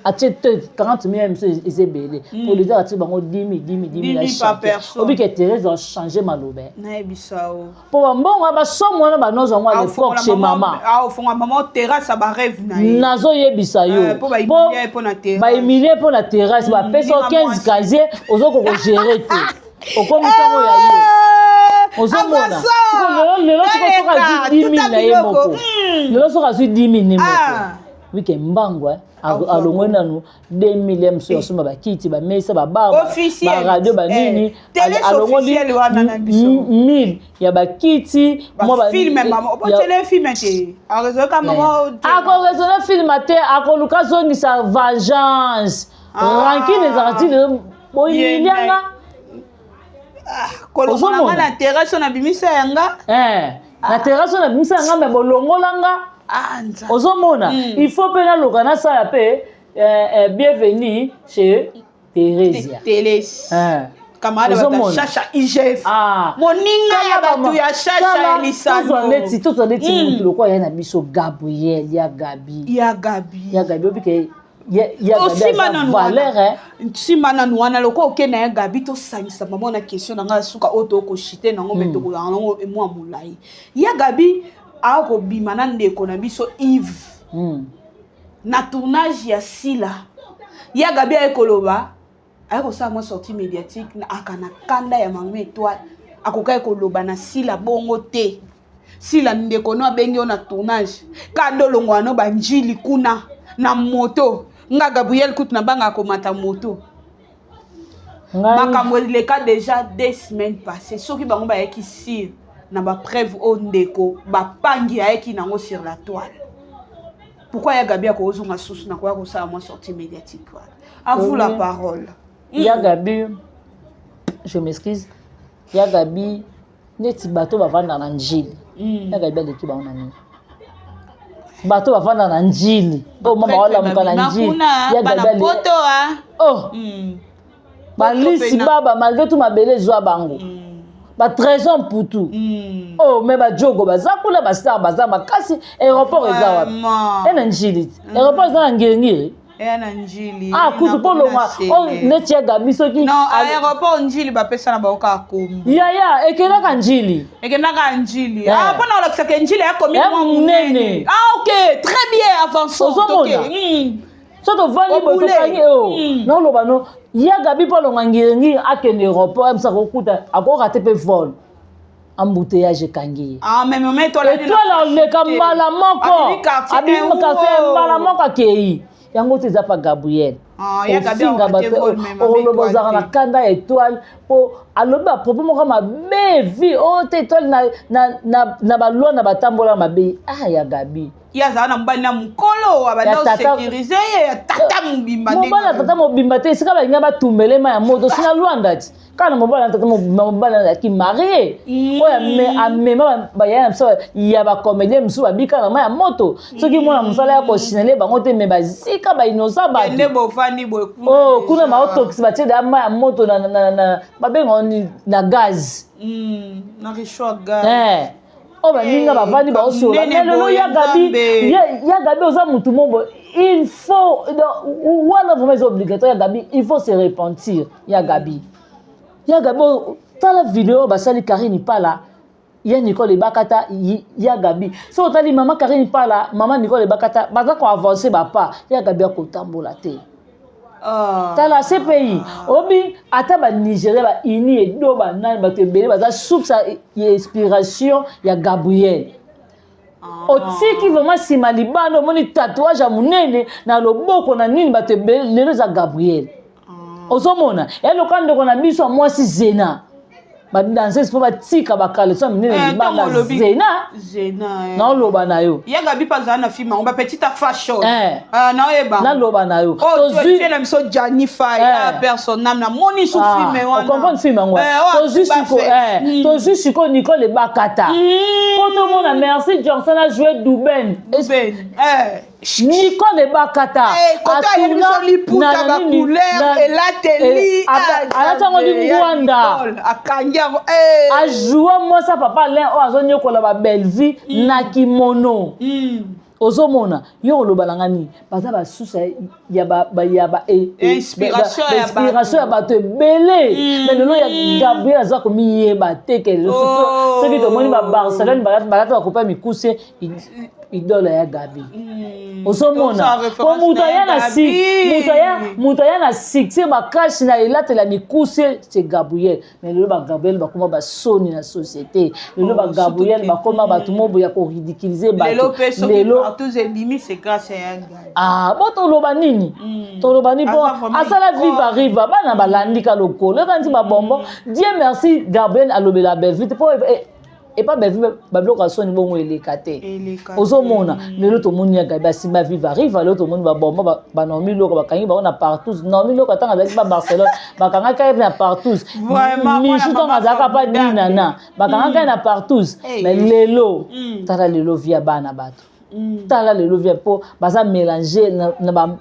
[SPEAKER 1] atie te 40 000 miso eza ebele. Producteur atie bango 10 000, 10 000, 10 000
[SPEAKER 3] 10 000 par personne.
[SPEAKER 1] Obike Thérèse achange maloba.
[SPEAKER 3] Nayebisa o.
[SPEAKER 1] Mpo bambongo ya basomo wana banozwa yango à l'époque chez mama.
[SPEAKER 3] Aofonga mama terrasse ya barêve na ye.
[SPEAKER 1] Nazoyebisa yo.
[SPEAKER 3] Mpo bahumilie mpo na terrasse.
[SPEAKER 1] Bahumilie mpo na terrasse, bapesa yo
[SPEAKER 3] Ndinga
[SPEAKER 1] 15
[SPEAKER 3] mwasi.
[SPEAKER 1] Casier ozokoka kogérer te, okomisa ngo ya yo. Ozomona sikoyo lelo, lelo sikoyo soki azwi 10 000 na ye moko, lelo soki azwi 10 000 ne moko, wike mbango alongwe nanu 2 000 ya mosusu, asomba bakiti, bamesa, babar,
[SPEAKER 3] Officiel.
[SPEAKER 1] Baradio, banini.
[SPEAKER 3] Télé
[SPEAKER 1] alongoli
[SPEAKER 3] officiel wana na biso.
[SPEAKER 1] 1000 ya bakiti mwa
[SPEAKER 3] Bafilm mama obotele film te, arezoka mama.
[SPEAKER 1] Akoraisonne film te, akoluka azongisa vengeance. Rancune ezalaka ti lelo, boyimilianga.
[SPEAKER 3] Kolongola nga
[SPEAKER 1] Ozomona?
[SPEAKER 3] na terrasse oyo nabimisa yanga.
[SPEAKER 1] Na terrasse oyo nabimisa yanga, me bolongolanga.
[SPEAKER 3] Ah, Nzambe.
[SPEAKER 1] Ozomona, il faut mpe naluka nasala mpe bienvenue chez Thérésia.
[SPEAKER 3] Teles camarade bato ya
[SPEAKER 1] Ozomona.
[SPEAKER 3] Shasha IGF,
[SPEAKER 1] Ah.
[SPEAKER 3] moninga ya bato ya Shasha ya
[SPEAKER 1] Tozwa
[SPEAKER 3] lisano.
[SPEAKER 1] neti, tozwa neti mutu lokola ye na biso Gabriel ya Gabi.
[SPEAKER 3] Ya Gabi.
[SPEAKER 1] Ya Gabi, obike ya Gabi
[SPEAKER 3] Osima
[SPEAKER 1] aza
[SPEAKER 3] nanu
[SPEAKER 1] valeur.
[SPEAKER 3] Wana nsima nanu wana lokola okende ya Gabi, tosangisa mama na question na ngai ya suka oyo tokoshite nango, me tokozala nango mwa molai. Ya Gabi akobima na ndeko na biso Yves na tournage ya Sila. Ya Gabi aye koloba, aye kosala mwa sortie médiatique aka na kanda ya mama Étoile. Akokaki koloba na Sila bongo te. Sila ndeko no abengi yo na tournage, kanda olongwa no banjili kuna na moto. Nga Gabriel kutu nabangaka komata moto.
[SPEAKER 1] Ngai
[SPEAKER 3] Makambo eleka déjà 2 semaines passé. Soki bango bayaki sur na bapreuve oyo ndeko bapangi ayaki nango sur la toile, pourquoi ya Gabi akozonga susu na koya kosala mwa sortie médiatique wana? À vous la parole.
[SPEAKER 1] Ya Gabi, je m'excuse, ya Gabi, neti bato bavanda na Njili, ya Gabi aleki bango na nini? Bato bavanda na Njili oyo mama baolamuka na Njili, ya
[SPEAKER 3] bana
[SPEAKER 1] Gabi
[SPEAKER 3] poto a
[SPEAKER 1] oh balisi baba, malgré tout mabele ezwa bango, batrésor mputu. Oh, me bajogo baza kuna, bastar baza makasi. Aéroport eza wapi?
[SPEAKER 3] Vraiment.
[SPEAKER 1] E na Njili ti aéroport eza na Ngiringiri.
[SPEAKER 3] Eya na Njili.
[SPEAKER 1] Ah, kutu mpo longwa oyo neti ya Gabi soki
[SPEAKER 3] Non, aéroport Njili bapesa na bango kaka kombo.
[SPEAKER 1] Yaya ekendaka Njili.
[SPEAKER 3] Ekendaka Njili.
[SPEAKER 1] Eh.
[SPEAKER 3] Ah, mpona olakisaka Njili yakomi
[SPEAKER 1] Ya
[SPEAKER 3] mwa
[SPEAKER 1] monene.
[SPEAKER 3] monene. Ah ok, très bien, avançons.
[SPEAKER 1] Ozomona?
[SPEAKER 3] Ok.
[SPEAKER 1] So tovandi boye,
[SPEAKER 3] Obule.
[SPEAKER 1] tokangi oyo naoloba no, ya Gabi mpo alonga Ngiringiri akende aéroport, ayebisa kokuta akoka te mpe vol, embouteillage ekangi ye.
[SPEAKER 3] Ah, mais mama Étoile
[SPEAKER 1] Étoile aleka mbala moko, abimi quartier mbala moko, akei yango te. Eza pa Gabriel.
[SPEAKER 3] Ah, ya Gabi
[SPEAKER 1] ofinga
[SPEAKER 3] akoka te
[SPEAKER 1] bato,
[SPEAKER 3] vol, mais mama
[SPEAKER 1] oloba
[SPEAKER 3] Étoile
[SPEAKER 1] ozalaka na
[SPEAKER 3] te.
[SPEAKER 1] kanda ya Étoile mpo alobi bapropos moko mabe vi oyo te. Étoile na balwa na batambola mabe. Ah, ya Gabi.
[SPEAKER 3] Ye azala na mobali na mokolo abanda
[SPEAKER 1] Ya tata-
[SPEAKER 3] osécurize ye, ya tata mobimba ndenge
[SPEAKER 1] Mobali na tata mobimba te. Esika balinga batumbelema ya moto sina Lwanda ti kaka na mobali na tata mobimba, mobali azalaki marie oyo amema bayaya na biso ya bacomédien mosusu babika na mai ya moto. Soki mwana mosala ya kosinale bango te, me bazika bainosa
[SPEAKER 3] Nde
[SPEAKER 1] bato.
[SPEAKER 3] bovandi boye kuna.
[SPEAKER 1] Oh, kuna
[SPEAKER 3] Déjà.
[SPEAKER 1] Baotokisa, batie da mai ya moto babenga na gaz.
[SPEAKER 3] Na réchaud gaz.
[SPEAKER 1] Eh, oyo baninga bavandi baosola.
[SPEAKER 3] Monene
[SPEAKER 1] Mais lelo
[SPEAKER 3] boye,
[SPEAKER 1] ya Gabi,
[SPEAKER 3] Nzambe.
[SPEAKER 1] ya Gabi oza mutu mo boye, il faut donc, wana vraiment eza obligatoire. Ya Gabi, il faut se repentir. Ya Gabi, ya Gabi oyo, tala video oyo basali Karine Pala, ya Nicole Ebakata. Ya Gabi, soki otali mama Karine Pala, mama Nicole Ebakata, baza koavance bapa. Ya Gabi akotambola te.
[SPEAKER 3] Ah.
[SPEAKER 1] Tala CPI, obi ata ba Nigeria ba ini edo ba nani, bato ebele baza source ya inspiration ya Gabriel.
[SPEAKER 3] Ah.
[SPEAKER 1] Otiki vraiment nsima libanda, omoni tatouage ya monene na loboko na nini, bato ebele lelo eza Gabriel. Ozomona ya loka ndeko na biso ya mwasi Zena, badanseuse mpo batika bacaleçon minene libanda.
[SPEAKER 3] Ntango olobi
[SPEAKER 1] Zena.
[SPEAKER 3] Zena, eh.
[SPEAKER 1] Naoloba na yo.
[SPEAKER 3] Ya Gabi mpe azala na film yango, bapetite fashion.
[SPEAKER 1] Eh.
[SPEAKER 3] Ah, naoyeba.
[SPEAKER 1] Naloba na yo.
[SPEAKER 3] Oh,
[SPEAKER 1] Tozwi
[SPEAKER 3] tozwi na biso Jani Fai.
[SPEAKER 1] Eh.
[SPEAKER 3] Ah, personne namoni su
[SPEAKER 1] Ah,
[SPEAKER 3] film wana.
[SPEAKER 1] ocomprendre film yango?
[SPEAKER 3] Eh, oyo
[SPEAKER 1] Tozwi
[SPEAKER 3] atuba
[SPEAKER 1] siko
[SPEAKER 3] fe.
[SPEAKER 1] tozwi sikoyo Nicole Ebakata mpo tomona Merci Johnson ajoue Duben.
[SPEAKER 3] Ben, eh.
[SPEAKER 1] Nicole Ebakata
[SPEAKER 3] Eh, koto ayeli biso liputa, bacouleur, elateli, ah,
[SPEAKER 1] alati yango
[SPEAKER 3] Nzambe, ya
[SPEAKER 1] lingwanda.
[SPEAKER 3] Nicole, akangi yango, eh.
[SPEAKER 1] Ajoue mwasi ya papa Alain oyo azonyokola babelvi na kimono. Ozomona yo oloba na nga nini, baza basusu ya
[SPEAKER 3] Inspiration ya
[SPEAKER 1] inspiration ya bato ebele. Mais lelo ya Gabriel aza komiyeba te ke lelo
[SPEAKER 3] Oh.
[SPEAKER 1] soki tomoni babarcelone balata bakopa mikuse, idole ya Gabi. Ozomona
[SPEAKER 3] Toza
[SPEAKER 1] po
[SPEAKER 3] référence
[SPEAKER 1] moto
[SPEAKER 3] na
[SPEAKER 1] aya
[SPEAKER 3] ye
[SPEAKER 1] na
[SPEAKER 3] Gabi.
[SPEAKER 1] moto aya na succès makasi na elatela mikuse, c'est Gabriel. Mais lelo bagabriel bakóma basoni na société lelo.
[SPEAKER 3] Oh,
[SPEAKER 1] Bagabriel
[SPEAKER 3] surtout
[SPEAKER 1] bakóma bato mobo ya koridiculiser
[SPEAKER 3] lelo
[SPEAKER 1] bato
[SPEAKER 3] mpe soki
[SPEAKER 1] lelo.
[SPEAKER 3] Partout ebimi, c'est grâce à ya Gabi.
[SPEAKER 1] Ah, bo toloba nini? Toloba nini mpo
[SPEAKER 3] Aza vraiment
[SPEAKER 1] asala
[SPEAKER 3] icône.
[SPEAKER 1] Viva Riva, bana balandika lokolo eka nti babombo. Dieu merci, Gabriel alobela Bellevue te mpo epa Bellevue babiloko ya soni bongo eleka te.
[SPEAKER 3] Eleka.
[SPEAKER 1] Ozomona lelo tomoni ya Gabi asimba Viva Riva, lelo tomoni babombo banaomi Loko bakangi bango na partout. Naomi Loko ntango azalaki pa Barcelone, bakangaki ye na partout.
[SPEAKER 3] Vraiment,
[SPEAKER 1] Michu
[SPEAKER 3] mwana
[SPEAKER 1] ntango
[SPEAKER 3] mama
[SPEAKER 1] azalaka pa
[SPEAKER 3] formidable.
[SPEAKER 1] Dinana, bakangaki ye na partout.
[SPEAKER 3] Hey.
[SPEAKER 1] Mais lelo tala lelo via bana bato. Tala lelo via mpo baza mélange na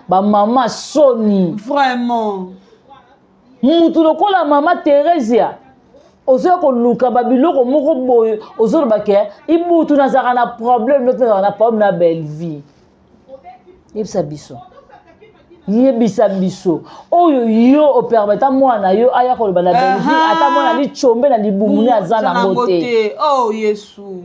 [SPEAKER 1] bamama soni.
[SPEAKER 3] Vraiment.
[SPEAKER 1] Mutu lokola mama Theresia, ozoya koluka babiloko moko boye, ozoloba ke ibutu nazalaka na problème, noto nazalaka na problème na Bellevie. Yebisa biso, yebisa biso oyo yo opermeta mwana yo aya koloba na Bellevie, ata mwana licombe na libumu ne aza nango te.
[SPEAKER 3] Oh Yesu.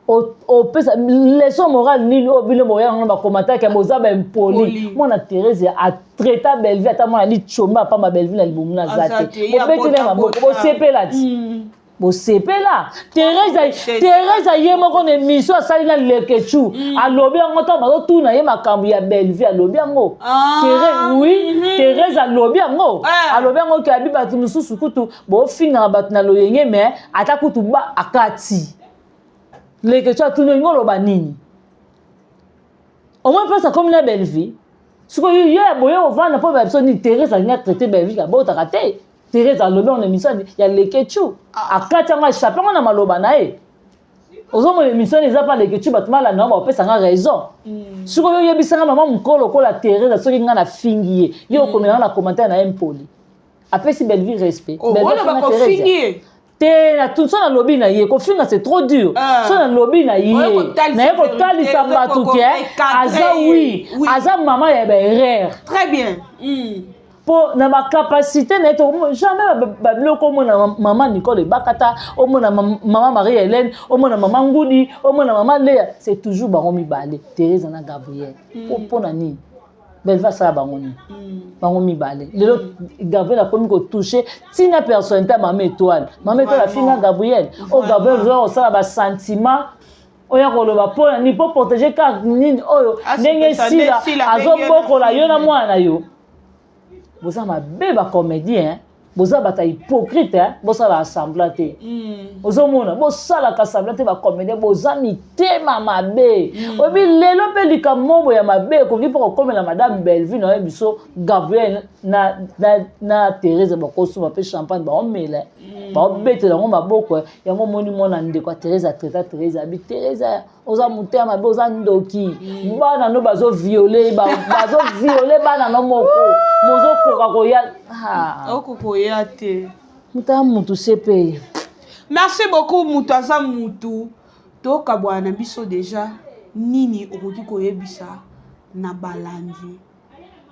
[SPEAKER 1] Opesa leçon morale nini oyo bino boya yango bakomataki boza baimpoli?
[SPEAKER 3] Poli.
[SPEAKER 1] Mwana Therese atraita Bellevie, ata mwana licombe apamba Bellevie na libumu naza
[SPEAKER 3] Aza
[SPEAKER 1] te.
[SPEAKER 3] te, ye
[SPEAKER 1] Bobeteli
[SPEAKER 3] abota
[SPEAKER 1] maboko,
[SPEAKER 3] bota.
[SPEAKER 1] bosepela ti. Bosepela Therese.
[SPEAKER 3] Shit.
[SPEAKER 1] Therese ye moko na émission asali na Lekechu alobi yango, ntango bazotuna ye makambo ya Bellevie, alobi yango.
[SPEAKER 3] Ah,
[SPEAKER 1] Oui, Therese alobi yango.
[SPEAKER 3] Ah.
[SPEAKER 1] Alobi yango ke abi bato mosusu kutu bofingaka bato na loyenge, mais ata kutu ba akati Lekechu atuni olingi oloba nini, omoi place akomi na Bellevie. Sikoyo yo ya boye ovanda mpo ba biso nini? Therese alingi atraite Bellevie abotaka te. Therese alobi yango na émission ya Lekechu, akati yango, achape yango na maloba na ye. Ozomona émission wana eza pa Lekechu, bato malanda yango bapesanga raison. Sikoyo oyebisanga mama mokolo lokola Therese, soki ngai nafingi ye, ye okomelanga na commentaire na ye mpoli apesi Bellevie respect.
[SPEAKER 3] Oh,
[SPEAKER 1] Bellevie
[SPEAKER 3] wana
[SPEAKER 1] afinga
[SPEAKER 3] bakofingi
[SPEAKER 1] Therese
[SPEAKER 3] ye.
[SPEAKER 1] Te, na so nalobi na ye, kofinga c'est trop dur.
[SPEAKER 3] Ah.
[SPEAKER 1] So nalobi na ye,
[SPEAKER 3] Oye kotalisa
[SPEAKER 1] naye kotalisa
[SPEAKER 3] vérité,
[SPEAKER 1] bato
[SPEAKER 3] oye
[SPEAKER 1] ke
[SPEAKER 3] encadrer
[SPEAKER 1] aza
[SPEAKER 3] ye.
[SPEAKER 1] oui, aza mama ya baerreur.
[SPEAKER 3] Très bien.
[SPEAKER 1] Mpo na bacapacité na ye jamais babiloko omona mama Nicole Ebakata, omona mama Marie Hélène, omona mama Ngudi, omona mama Lea, c'est toujours bango mibale, Therese na Gabriel. Mpo na nini Belva asala bango nini? Bango mibale lelo Gabriel akomi kotouche ntina personnalité ya mama Étoile. Mama Étoile afinga Gabriel oyo Gabriel ozoya kosala basentiment oyo koloba mpo na nini, mpo protéger kaka nini oyo ndenge
[SPEAKER 3] Asepesa nde
[SPEAKER 1] Sila
[SPEAKER 3] Sila ndenge
[SPEAKER 1] azobokola
[SPEAKER 3] yo
[SPEAKER 1] yo na
[SPEAKER 3] na
[SPEAKER 1] mwana na yo. Boza mabe bacomédien, boza bato ya hypocrite, hein? Bosalaka semblant te. Ozomona bosalaka semblant te, bacomédien boza mitema mabe. Oyebi lelo mpe likambo moko ya mabe ekoki mpo kokomela madame Bellevue na oyebi biso Gabriel na Therese bakosomba mpe champagne, baomela, baobetela yango maboko yango. Omoni mwana ndeko ya Therese atraita Therese, abi Therese oza motema mabe, oza ndoki, bana no bazoviole, bazoviole bana no moko, mozokoka koya. Ah.
[SPEAKER 3] Okokoya te.
[SPEAKER 1] Moto ya mutu sepe.
[SPEAKER 3] Merci beaucoup. Mutu aza mutu, tokabwana na biso déjà. Nini okoki koyebisa na balandi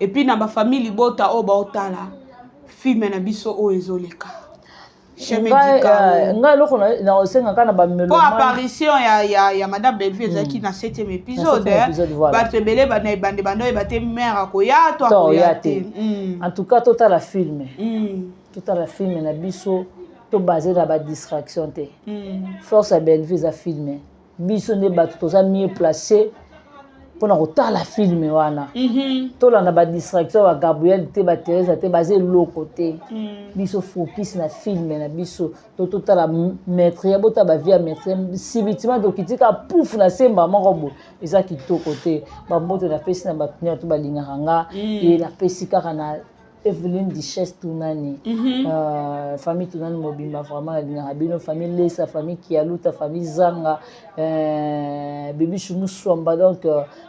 [SPEAKER 3] et puis na bafamille libota oyo baotala film na biso oyo ezoleka?
[SPEAKER 1] Ngai eloko nakosenga kaka na
[SPEAKER 3] bamelo, po apparition ya madame Bellevue ezalaki na 7e épisode. Bato ebele na ebande bando oyeba te mare akoya to akoya te.
[SPEAKER 1] En tout cas, totala film, totala film na biso, tobase na badistraction te. Force ya Bellevue eza film. Biso nde bato toza mieux placé mpona kotala film wana. Tolanda badistraction ya Gabriel te, baTheresa te, baza eloko te. Biso focus na film na biso. To totala maître ya botala bavie ya maître sibitima, tokitika pouf na semba moko boye, eza kitoko te. Bambote napesi na bato nyonso to balingaka nga. E napesi kaka na Eveline Duchesse Tunani, famille Tunani mobimba, vraiment nalingaka bino. Famille Lesa, famille Kialuta, famille Zanga, Bebichu Muswamba, donc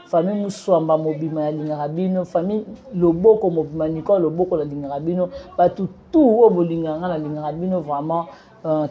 [SPEAKER 1] famille Muswamba mobimba, nalingaka bino. Famille Loboko mobimba, Nicole Loboko, nalingaka bino. Bato tout oyo bolingaka nga, nalingaka bino vraiment.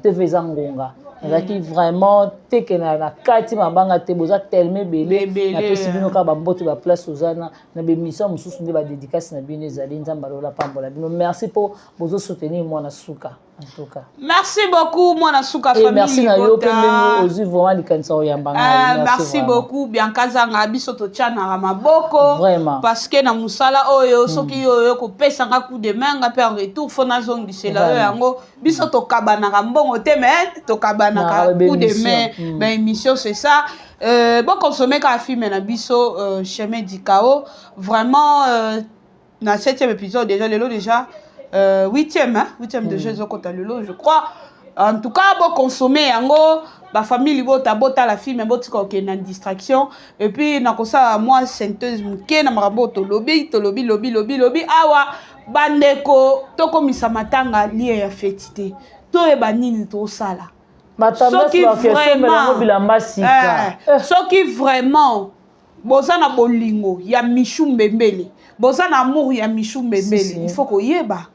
[SPEAKER 1] TV eza ngonga, nazalaki vraiment teke na kati mabanga te. Boza tellement ebele, napesi bino kaka bambote. Baplace oza na bémission mosusu nde badédicace na bino ezali. Nzambe alola pambola bino. Merci mpo bozosoutenir mwana suka, en tout cas.
[SPEAKER 3] Merci beaucoup, mwana suka.
[SPEAKER 1] Famille, merci na yo mpe ndenge ozwi vraiment likanisa oyamba
[SPEAKER 3] ngai. Merci beaucoup, Bianca Zanga. Biso totianaka maboko.
[SPEAKER 1] Vraiment.
[SPEAKER 3] Parce que na mosala oyo, soki oyo kopesanga coup de main, nga mpe en retour faut nazongisela yo yango. Biso tokabanaka mbongo te, mais tokabanaka coup de main, baémission, c'est ça. Boconsommer kaka film na biso, Chemin du Chaos. Vraiment, na septième épisode déjà lelo, déjà huitième, hein? Huitième déjà ezokota lelo, je crois. En tout cas, boconsommer yango. Bafamille libota, botala film, botika kokende na distraction. Et puis nakosala mwa synthèse moke na makambo oyo tolobi, tolobi, lobi, lobi, lobi awa. Bandeko, tokomisa matanga lieu ya feti te. Toyeba nini tosala.
[SPEAKER 1] Soki vraiment bilamba sika.
[SPEAKER 3] Soki vraiment boza na bolingo ya Michu Mbembele, boza na amour ya Michu Mbembele, il faut koyeba.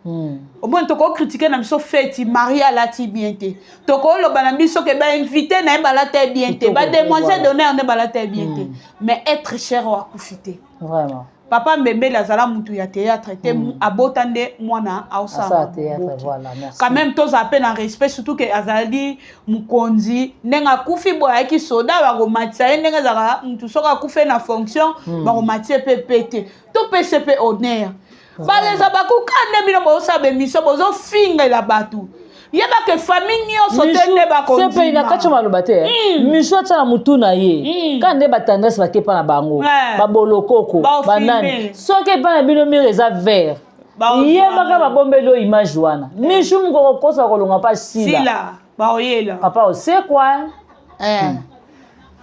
[SPEAKER 3] Omoni, tokocritiquer na biso feti, Marie alati bien te, tokoloba na biso ke bainvité na ye balata ye bien te, bademoiselle d'honneur nde balata ye bien te, mais être cher oyo akufi te.
[SPEAKER 1] Vraiment.
[SPEAKER 3] Papa Mbembele azala mutu ya théâtre te, abota nde mwana aosala. Quand même, tozala mpe na respect, surtout ke azali mokonzi. Ndenge akufi boye, ayaki soda, bakomatisa ye. Ndenge ezalaka, mutu soki akufi na fonction, bakomatisa ye mpe pe te. Topesa mpe honneur. Baleza bakuka nde bino bozosala bémission, bozofingela bato. Yebake famille nyonso te nde
[SPEAKER 1] bakondima. Na kati maloba te, miso atia na mutu na ye kaka nde batendresse bake epa na bango, babolokoko banani. Soki epa na bino mire eza vert, yebaka babombeli oyo image wana. Misu mokoko kosa kolonga mpa sila.
[SPEAKER 3] Baoyela.
[SPEAKER 1] Papa osekwa.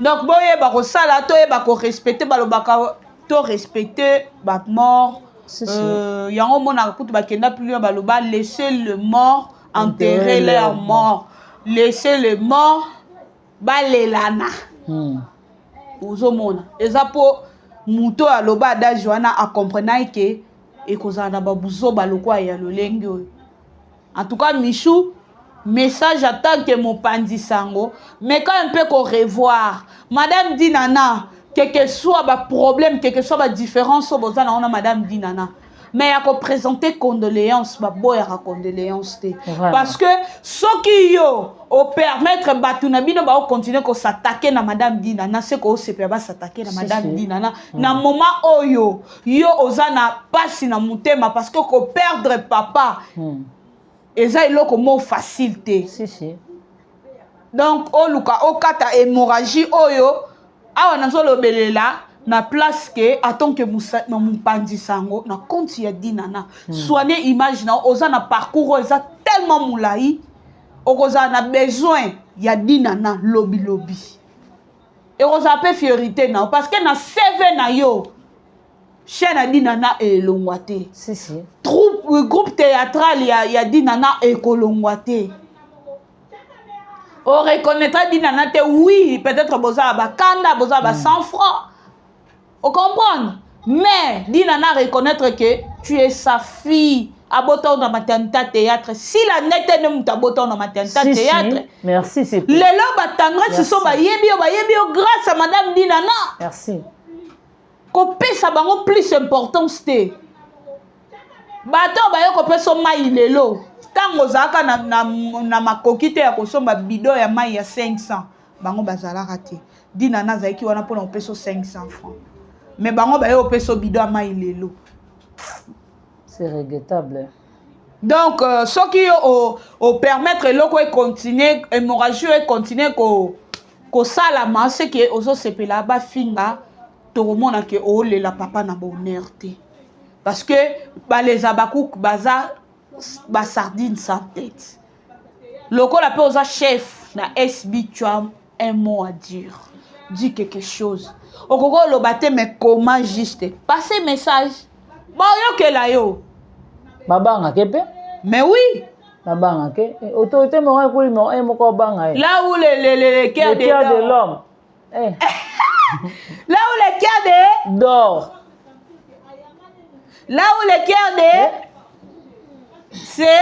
[SPEAKER 3] Donc boyeba kosala, toyeba korespecter. Balobaka to respecter bamort. Yango omonaka kutu bakenda plus loin, baloba: "Laissez le mort enterrer leur mort, laissez le mort balelana." Ozomona, eza mpo moto oyo aloba adage wana acomprenaki ke ekozala na babuzoba lokwa ya lolenge oyo. En tout cas, Michou, message en tant que mopanzi sango: meka un peu korevoir madame Dinana. Quel que soit baproblème, quel que soit badifférence oyo boza na wana, madame Dinana, mais ya koprésenter condoléance, baboyaka condoléance te, parce que soki yo opermettre bato na bino baocontinuer kos'attaquer na madame Dinana, se koosepela bas'attaquer na madame Dinana na moment oyo yo oza na pasi na motema, parce que koperdre papa eza eloko moko facile te.
[SPEAKER 1] Si, si.
[SPEAKER 3] Donc oluka okata hémorragie oyo awa nazolobelela na place ke atonke na mopanzi sango na compte ya Dinana. Soigne image na oza na parcours oyo eza tellement molai, okozala na besoin ya Dinana lobilobi, ekozala mpe fierté na yo, parce que na CV na yo, chaîne ya Dinana elongwa te.
[SPEAKER 1] Si, si.
[SPEAKER 3] Troupe, groupe théâtral ya Dinana ekolongwa te. Oreconnaîtra Dinana te. Oui, peut-être bozala bakanda, bozala ba 100 francs, ocomprendre, mais Dinana reconnaître que tu es sa fille. Abota na maternité théâtre, sila nete nde moto abota na maternité
[SPEAKER 1] si,
[SPEAKER 3] théâtre.
[SPEAKER 1] Si. Merci, c'est
[SPEAKER 3] Lelo batendresse so bayebi yo, bayebi yo grâce à madame Dinana.
[SPEAKER 1] Merci.
[SPEAKER 3] Kopesa bango plus importance te. Bato baye kopesa mai lelo. Ntango ozalaka na, na, na makoki te ya kosomba bidon ya mai ya 500, bango bazalaka te. Dinana azalaki wana mpona kopesa 500 francs, mais bango baye kopesa bidon ya mai lelo.
[SPEAKER 1] C'est regrettable.
[SPEAKER 3] Donc soki yo opermettre eloko econtinue, hémorragie oyo econtinue kosalama, seke ozosepela bafinga. Tokomona ke olela papa na bonheur te, parce que baleza bakuku baza basardine sans tête. Lokola mpe oza chef na SB, tu as un mot à dire, dis quelque chose. Okoki oloba te, mais comment? Juste passer message, baoyokela yo.
[SPEAKER 1] Babangake mpe.
[SPEAKER 3] Mais oui.
[SPEAKER 1] Babangake autorité morale ekoli ye moko abanga ye.
[SPEAKER 3] Là où le cœur
[SPEAKER 1] Le cœur de l'homme, eh.
[SPEAKER 3] Là où le cœur de
[SPEAKER 1] dort.
[SPEAKER 3] Là où le cœur de se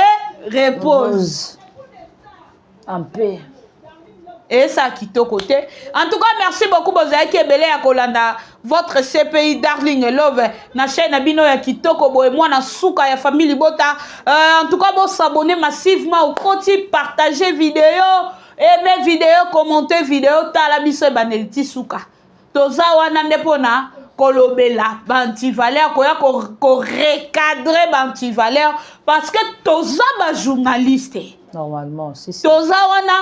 [SPEAKER 3] repose
[SPEAKER 1] en paix.
[SPEAKER 3] Eza kitoko te. En tout cas, merci beaucoup. Bozalaki ebele ya kolanda votre CPI Darling Love na chaîne na bino ya kitoko boye, mwana suka ya famille libota. En tout cas, bosabonner massivement, okoti partager vidéo, aimer vidéo, commenter vidéo. Tala biso ebandeli ti suka. Toza wana nde mpona kolobela baantivaleur, koya korecadrer baantivaleur, parce que toza bajournaliste.
[SPEAKER 1] Normalement, si, si.
[SPEAKER 3] Toza wana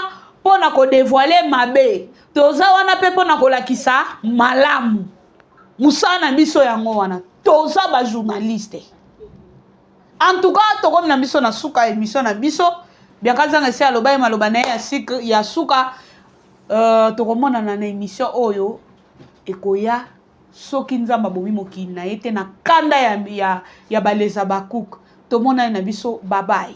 [SPEAKER 3] mpona kodévoiler mabe, toza wana mpe mpona kolakisa malamu. Mosala na biso yango wana, toza bajournaliste. En tout cas, tokomi na biso na suka émission na biso. Bianca Zanga esi aloba ye maloba na ye ya suka. Tokomonana na émission oyo ekoya, soki Nzambe abomi mokili na ye te na kanda ya baleza bakuke. Tomonani na biso, babai.